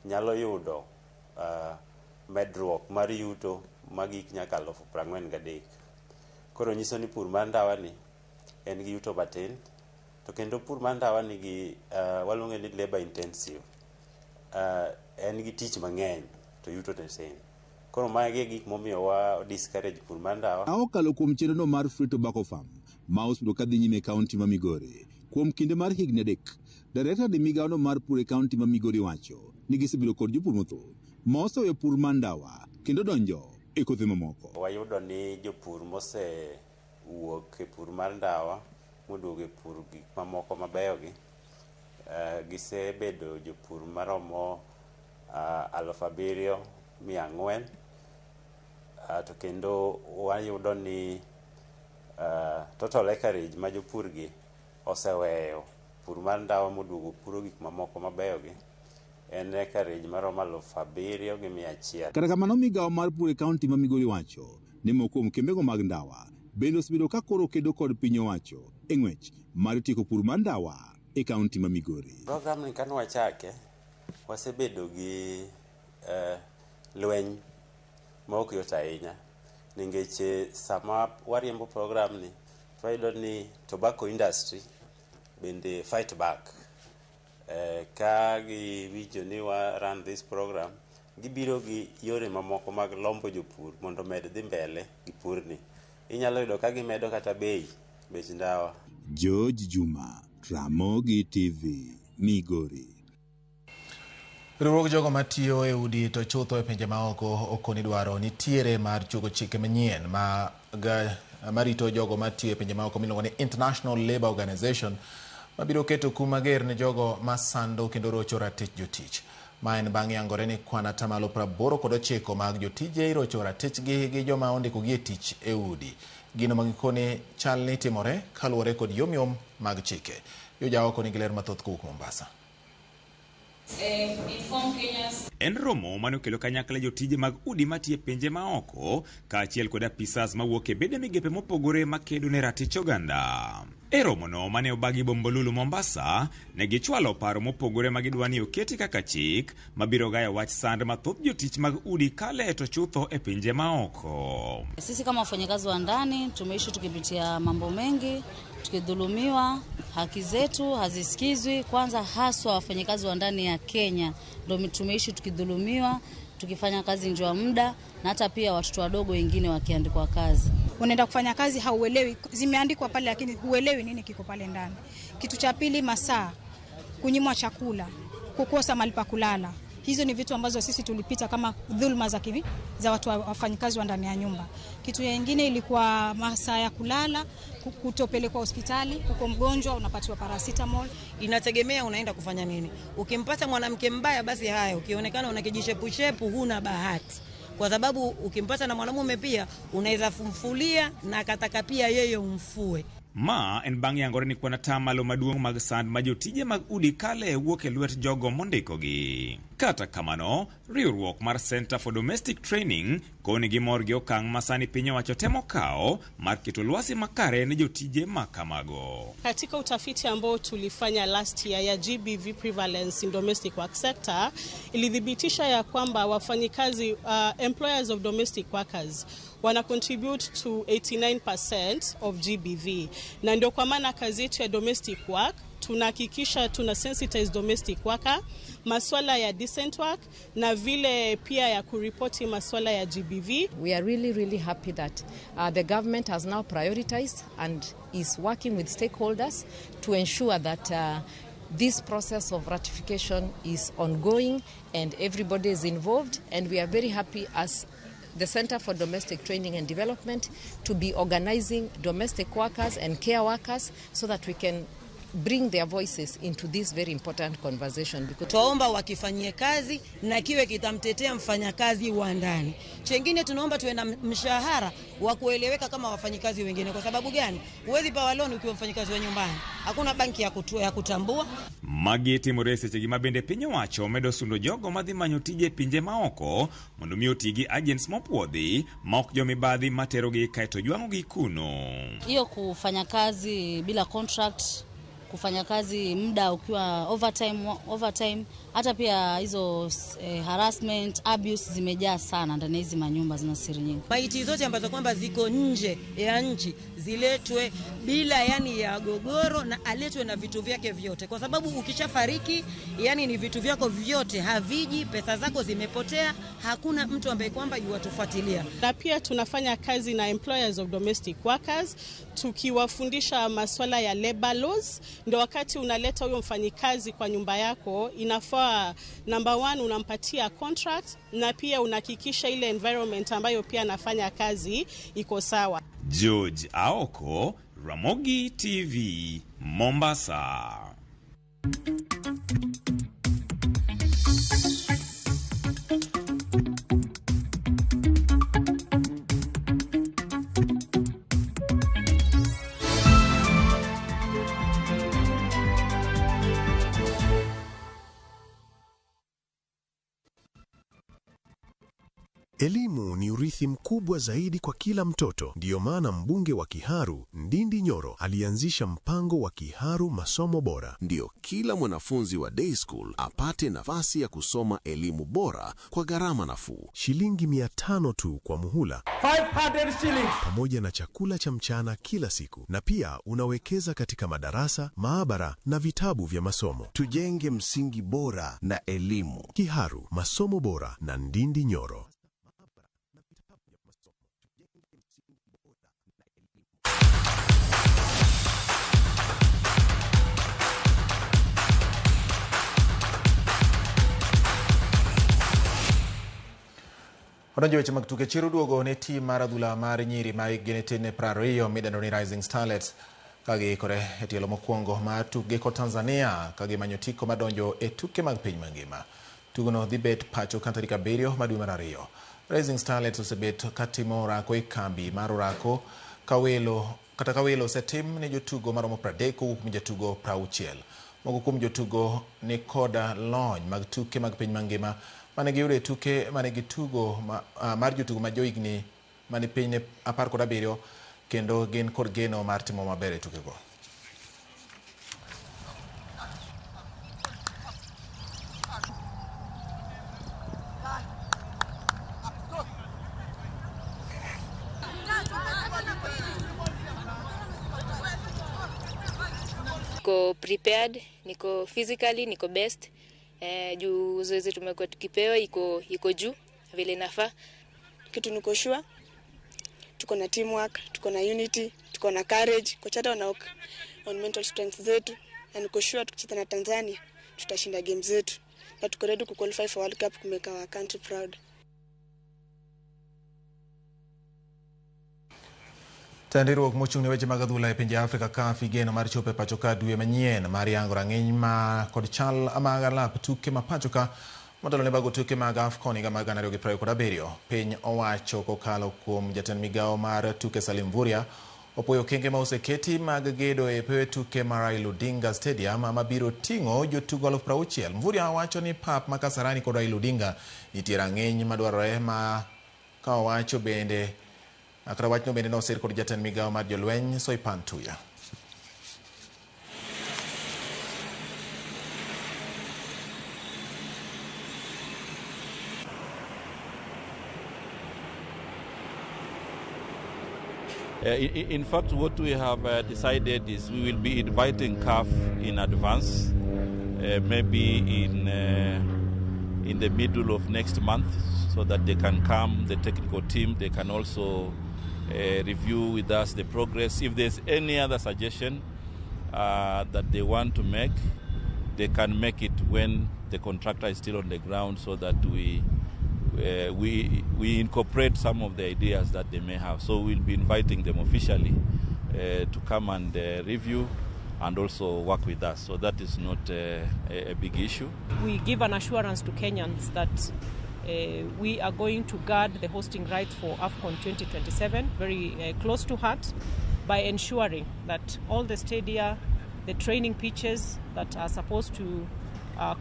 nyalo yudo medruok mar yuto magik nyaka 43,000. Koro nyiso ni pur mar ndawa ni en gi yuto matin, to kendo pur mar ndawa nigi waluonge ni labor intensive. En gi tich mang'eny to yuto ne tin. Koro magi e gik momiyo wa discourage pur mar ndawa.
Okalo kuom chenro mar Free Tobacco Farm ma osebedo ka dhi nyime e kaunti ma Migori kuom kinde mar higni 3. Director de migawono mar pur e kaunti ma Migori wacho ni gisebedo kod jopur mathoth ma oseweyo pur mar ndawa kendo donjo e kothe mamoko.
Wayudo ni jopur mosewuok e pur mar ndawa moduogo e pur gik mamoko mabeyo gi, gisebedo jopur maromo 7,400, to kendo wayudo ni total acreage ma jopur gi oseweyo pur mar ndawa moduogo puro gik mamoko mabeyo gi en acreage maromo 7,100.
Kata kamano migawo mar pur e kaunti ma Migori wacho ni moko kuom kembego mag ndawa bende osebedo ka koro kedo kod piny owacho e ng'wech mar tieko pur mar ndawa e kaunti ma Migori.
Program ni kane wachake, wasebedo gi lweny ma ok yot ahinya nikech sama wariembo program ni to wayudo ni tobacco industry bende fight back. Ka giwinjo ni wa run this program, gibiro gi yore mamoko mag lombo jopur mondo omed dhi mbele gi purni. Inyalo yudo ka gimedo kata bech ndawa.
George Juma, Ramogi TV, Migori.
Riwruog jogo matiyo e udi to chutho e pinje maoko okoni dwaro nitiere mar chugo chike manyien marito jogo matiyo e pinje maoko miluongo ni International Labour Organization mabiro keto kum mager ne jogo masando kendo rocho ratich jotich. Ma en bang' yangore ni kwan 89% mag jotije irocho ratichgi gi joma ondikogi e tich e udi. Gino ma gikone chal ni timore kaluwore kod yomyom mag chike. Yoja oko nigi ler mathoth kowuok Mombasa.
En romo mane okelo kanyakla jotije mag udi matiyo e pinje maoko kaachiel kod apisas mawuok e bede migepe mopogore makedo ne ratich oganda. E romono mane obagi Bombolulu Mombasa, ne gichwalo paro mopogore ma gidwa ni oketi kaka chik mabiro gayo wach sand ma thoth jotich mag udi kale to chutho e pinje maoko.
Sisi kama wafanyakazi wa ndani tumeishi tukipitia mambo mengi, tukidhulumiwa, haki zetu hazisikizwi. Kwanza haswa wafanyakazi wa ndani ya Kenya ndio tumeishi tukidhulumiwa, tukifanya kazi nje ya muda na hata pia watoto wadogo wengine wakiandikwa kazi.
Unaenda kufanya kazi hauelewi, zimeandikwa pale lakini huelewi nini kiko pale ndani. Kitu cha pili, masaa, kunyimwa chakula, kukosa mahali pa kulala. Hizo ni vitu ambazo sisi tulipita kama dhulma za watu wafanyikazi wa ndani ya nyumba. Kitu nyingine ilikuwa masaa ya kulala, kutopelekwa hospitali, uko mgonjwa unapatiwa paracetamol.
Inategemea unaenda kufanya nini. Ukimpata mwanamke mbaya basi haya, ukionekana una kijishepushepu huna bahati. Kwa sababu ukimpata na mwanamume pia unaweza kumfulia na akataka pia yeye umfue.
Ma en bang' yangore ni kwan atamalo maduong' mag sand ma jotije mag udi kale wuok e lwet jogo mondikogi. Kata kamano, riwruok mar Center for Domestic Training koni gimor gi okang' ma sani piny owacho temo kawo mar keto lwasi makare ne jotije ma kamago.
Katika utafiti ambao tulifanya last year ya GBV prevalence in domestic work sector, ilithibitisha ya kwamba wafanyikazi, employers of domestic workers wana contribute to 89% of GBV. Na ndio kwa maana kazi yetu ya domestic work tunahakikisha tuna sensitize domestic worker maswala ya decent work na vile pia ya kuripoti maswala ya GBV.
We are really, really happy that the government has now prioritized and is working with stakeholders to ensure that this process of ratification is ongoing and everybody is involved, and we are very happy as the Center for Domestic Training and Development to be organizing domestic workers and care workers so that we can bring their voices into this very important conversation.
Twaomba wakifanyie kazi na kiwe kitamtetea mfanyakazi wa ndani. Chengine tunaomba tuwe na mshahara wa kueleweka kama wafanyikazi wengine. Kwa sababu gani? Huwezi pawa loan ukiwa mfanyikazi wa nyumbani. Hakuna banki ya kutambua.
Magi timore seche gi mabende piny owacho medo sundo jogo madhi manyo tije pinje maoko mondo mi oti gi agents mopuodhi ma ok jomibadhi materogi kaeto jwang'ogi kuno.
Hiyo kufanya kazi bila contract, kufanya kazi muda ukiwa overtime, hata pia hizo harassment, abuse zimejaa sana ndani hizi manyumba, zina siri nyingi.
Maiti zote ambazo kwamba ziko nje ya nchi ziletwe bila yani ya gogoro, na aletwe na vitu vyake vyote, kwa sababu ukishafariki yani ni vitu vyako vyote haviji, pesa zako zimepotea, hakuna mtu ambaye kwamba yuwatufuatilia.
Na pia tunafanya kazi na employers of domestic workers tukiwafundisha masuala ya labor laws. Ndio wakati unaleta huyo mfanyikazi kwa nyumba yako, inafaa number 1 unampatia contract na pia unahakikisha ile environment ambayo pia anafanya kazi iko sawa.
George Aoko, Ramogi TV, Mombasa.
Elimu ni urithi mkubwa zaidi kwa kila mtoto. Ndiyo maana mbunge wa Kiharu, Ndindi Nyoro, alianzisha mpango wa Kiharu Masomo Bora.
Ndiyo kila mwanafunzi wa day school apate nafasi ya kusoma elimu bora kwa gharama nafuu.
Shilingi 500 tu kwa muhula.
500 shillings.
Pamoja na chakula cha mchana kila siku. Na pia unawekeza katika madarasa, maabara na vitabu vya masomo.
Tujenge msingi bora na elimu.
Kiharu Masomo Bora na Ndindi Nyoro.
Odonjo weche mag tuke. Chiro duogo ne tim mar adhula mar nyiri ma hikgi ne tin ne 20 midendo ni Rising Starlets ka giikore e tielo mokwongo mar tukgi kod Tanzania ka gimanyo tiko madonjo e tuke mag piny mangima. Tugono dhi bet pacho ka tarik 7 mar dwe mar 2. Rising Starlets osebet katimo orako e kambi mar orako kata ka welo osetim ne jotugo maromo 30 kowuok kuom jotugo 60. Moko kuom jotugo ni koda lony mag tuke mag piny mangima mane giyudo e tuke mane gitugo mar jotugo ma johigni mane piny 17 kendo gin kod geno mar timo maber e tukego.
Niko prepared, niko physically, niko best. Juu zoezi tumekuwa tukipewa iko juu vile inafaa.
Kitu niko sure, tuko na teamwork, tuko na unity, tuko na courage, kocha wana on mental strength zetu, na niko sure tukicheza na Tanzania tutashinda game zetu. na tuko ready ku qualify for World Cup kumake our country proud.
Tend riwruok mochung' ne weche mag adhula e pinje Afrika CAF igeno mar chopo e pacho ka dwe manyien mar yango rang'iny ma kod chal mag alap tuke ma pacho ka motelo ne bago tuke mag AFCON higa mar 2027. Piny owacho kokalo kuom jatend migawo mar tuke Salim Mvurya opuoyo okenge ma oseketi mag gedo e pewe tuke mar Raila Odinga Stadium mabiro ting'o jotugo 60,000. Mvurya wacho ni pap ma Kasarani kod Raila Odinga nitie rang'iny madwarore ma ka owacho bende kata wachno bende nosir kod jatend migawo mar jolweny Soipan Tuya.
In fact, what we have decided is we will be inviting CAF in advance, maybe in the middle of next month, so that they can come, the technical team, they can also review with us the progress. If there's any other suggestion that they want to make, they can make it when the contractor is still on the ground, so that we incorporate some of the ideas that they may have. So we'll be inviting them officially to come and review and also work with us. So that is not a big issue.
We give an assurance to Kenyans that we are going to guard the hosting rights for AFCON 2027 very close to heart by ensuring that all the stadia, the training pitches that are supposed to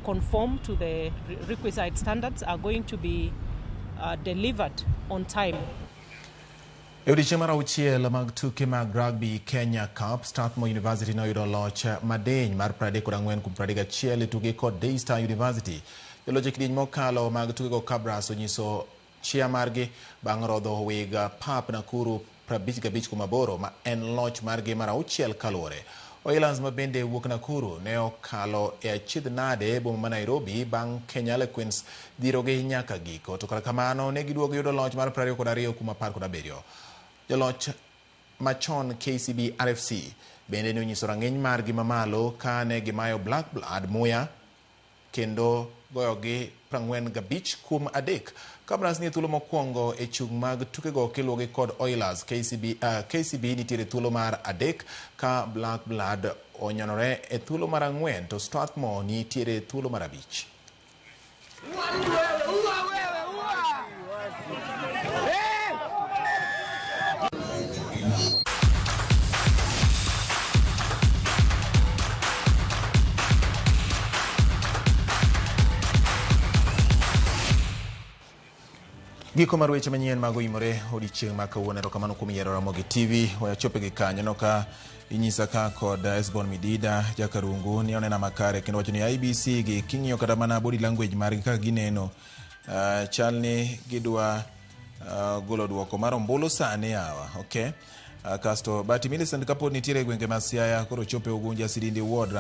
conform to the requisite standards are going to be delivered on time.
E odiechieng' mar auchiel mag tuke mag Rugby Kenya Cup, Strathmore University noyudo loch madiny mar 34 kuom 31 e tuke kod Daystar University. Joloch e kidieny mokalo mag tukego Kabras onyiso chia margi bang' rodho weg pap Nakuru 55 kuom 8 ma en loch margi mar auchiel kaluwore. Oilers ma bende wuok Nakuru ne okalo e achiedh nade e boma ma Nairobi bang' Kenya Queens dhirogi nyaka giko. To kata kamano ne giduogo yudo loch mar 22 kuom 17. Joloch machon KCB RFC bende ne onyiso rang'iny margi mamalo ka ne gimayo Black Blood muya kendo goyogi 45 kuom 3. Kabras nie thuolo mokwongo e chung' mag tukego kiluwogi kod Oilers. KCB nitiere thuolo mar 3 ka Black Blood onyonore e thuolo mar 4 to Strathmore nitiere thuolo mar 5. Giko mar weche manyien mag oimore odiechieng' ma kawuono. Erokamano kuom yiero Ramogi TV. Wachopo gi kanyo ka inyisa ka kod Esbon Midida Jakarungu ni onena makare kendo wacho ni IBC gi king'iyo kata mana body language margi kaka gineno chal ni gidwa golo duoko mar ombulu sani yawa. Okay. Kasto but Millicent kapod nitiere e gwenge ma Siaya koro chope Ugunja Sidindi Ward,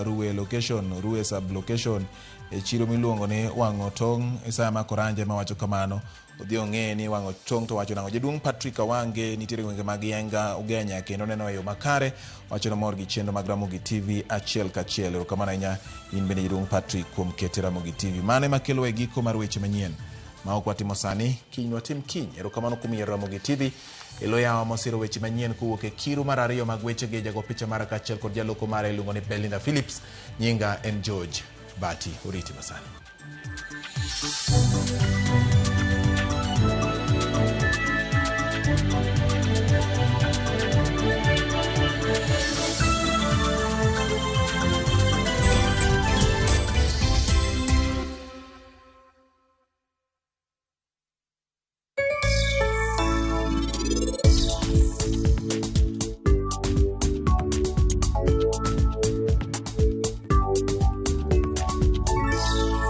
Ruwe location, Ruwe sub location e chiro miluongo ni Wang'o Tong' Isaya Makoranje mawacho kamano. Odhi ong'e ni Wang'o Tong' to wacho nang'o. Jaduong' Patrick Awange nitiere e gwenge mag Yenga Ugenya kendo neno e yo makare wacho nomor gi chenro mag Ramogi TV achiel kachiel. Erokamano ahinya in bende jaduong' Patrick kuom kete Ramogi TV. Mano ema kelo e giko mar weche manyien ma ok watimo sani, kiny watim kiny. Erokamano kuom yiero Ramogi TV. Elo yawa mosiro weche manyien kowuok e kiru mar ariyo mag wechegi. Jago picha mara kaachiel kod jaloko mare iluongo ni Belinda Phillips. Nyinga en George Bati. Oriti masani.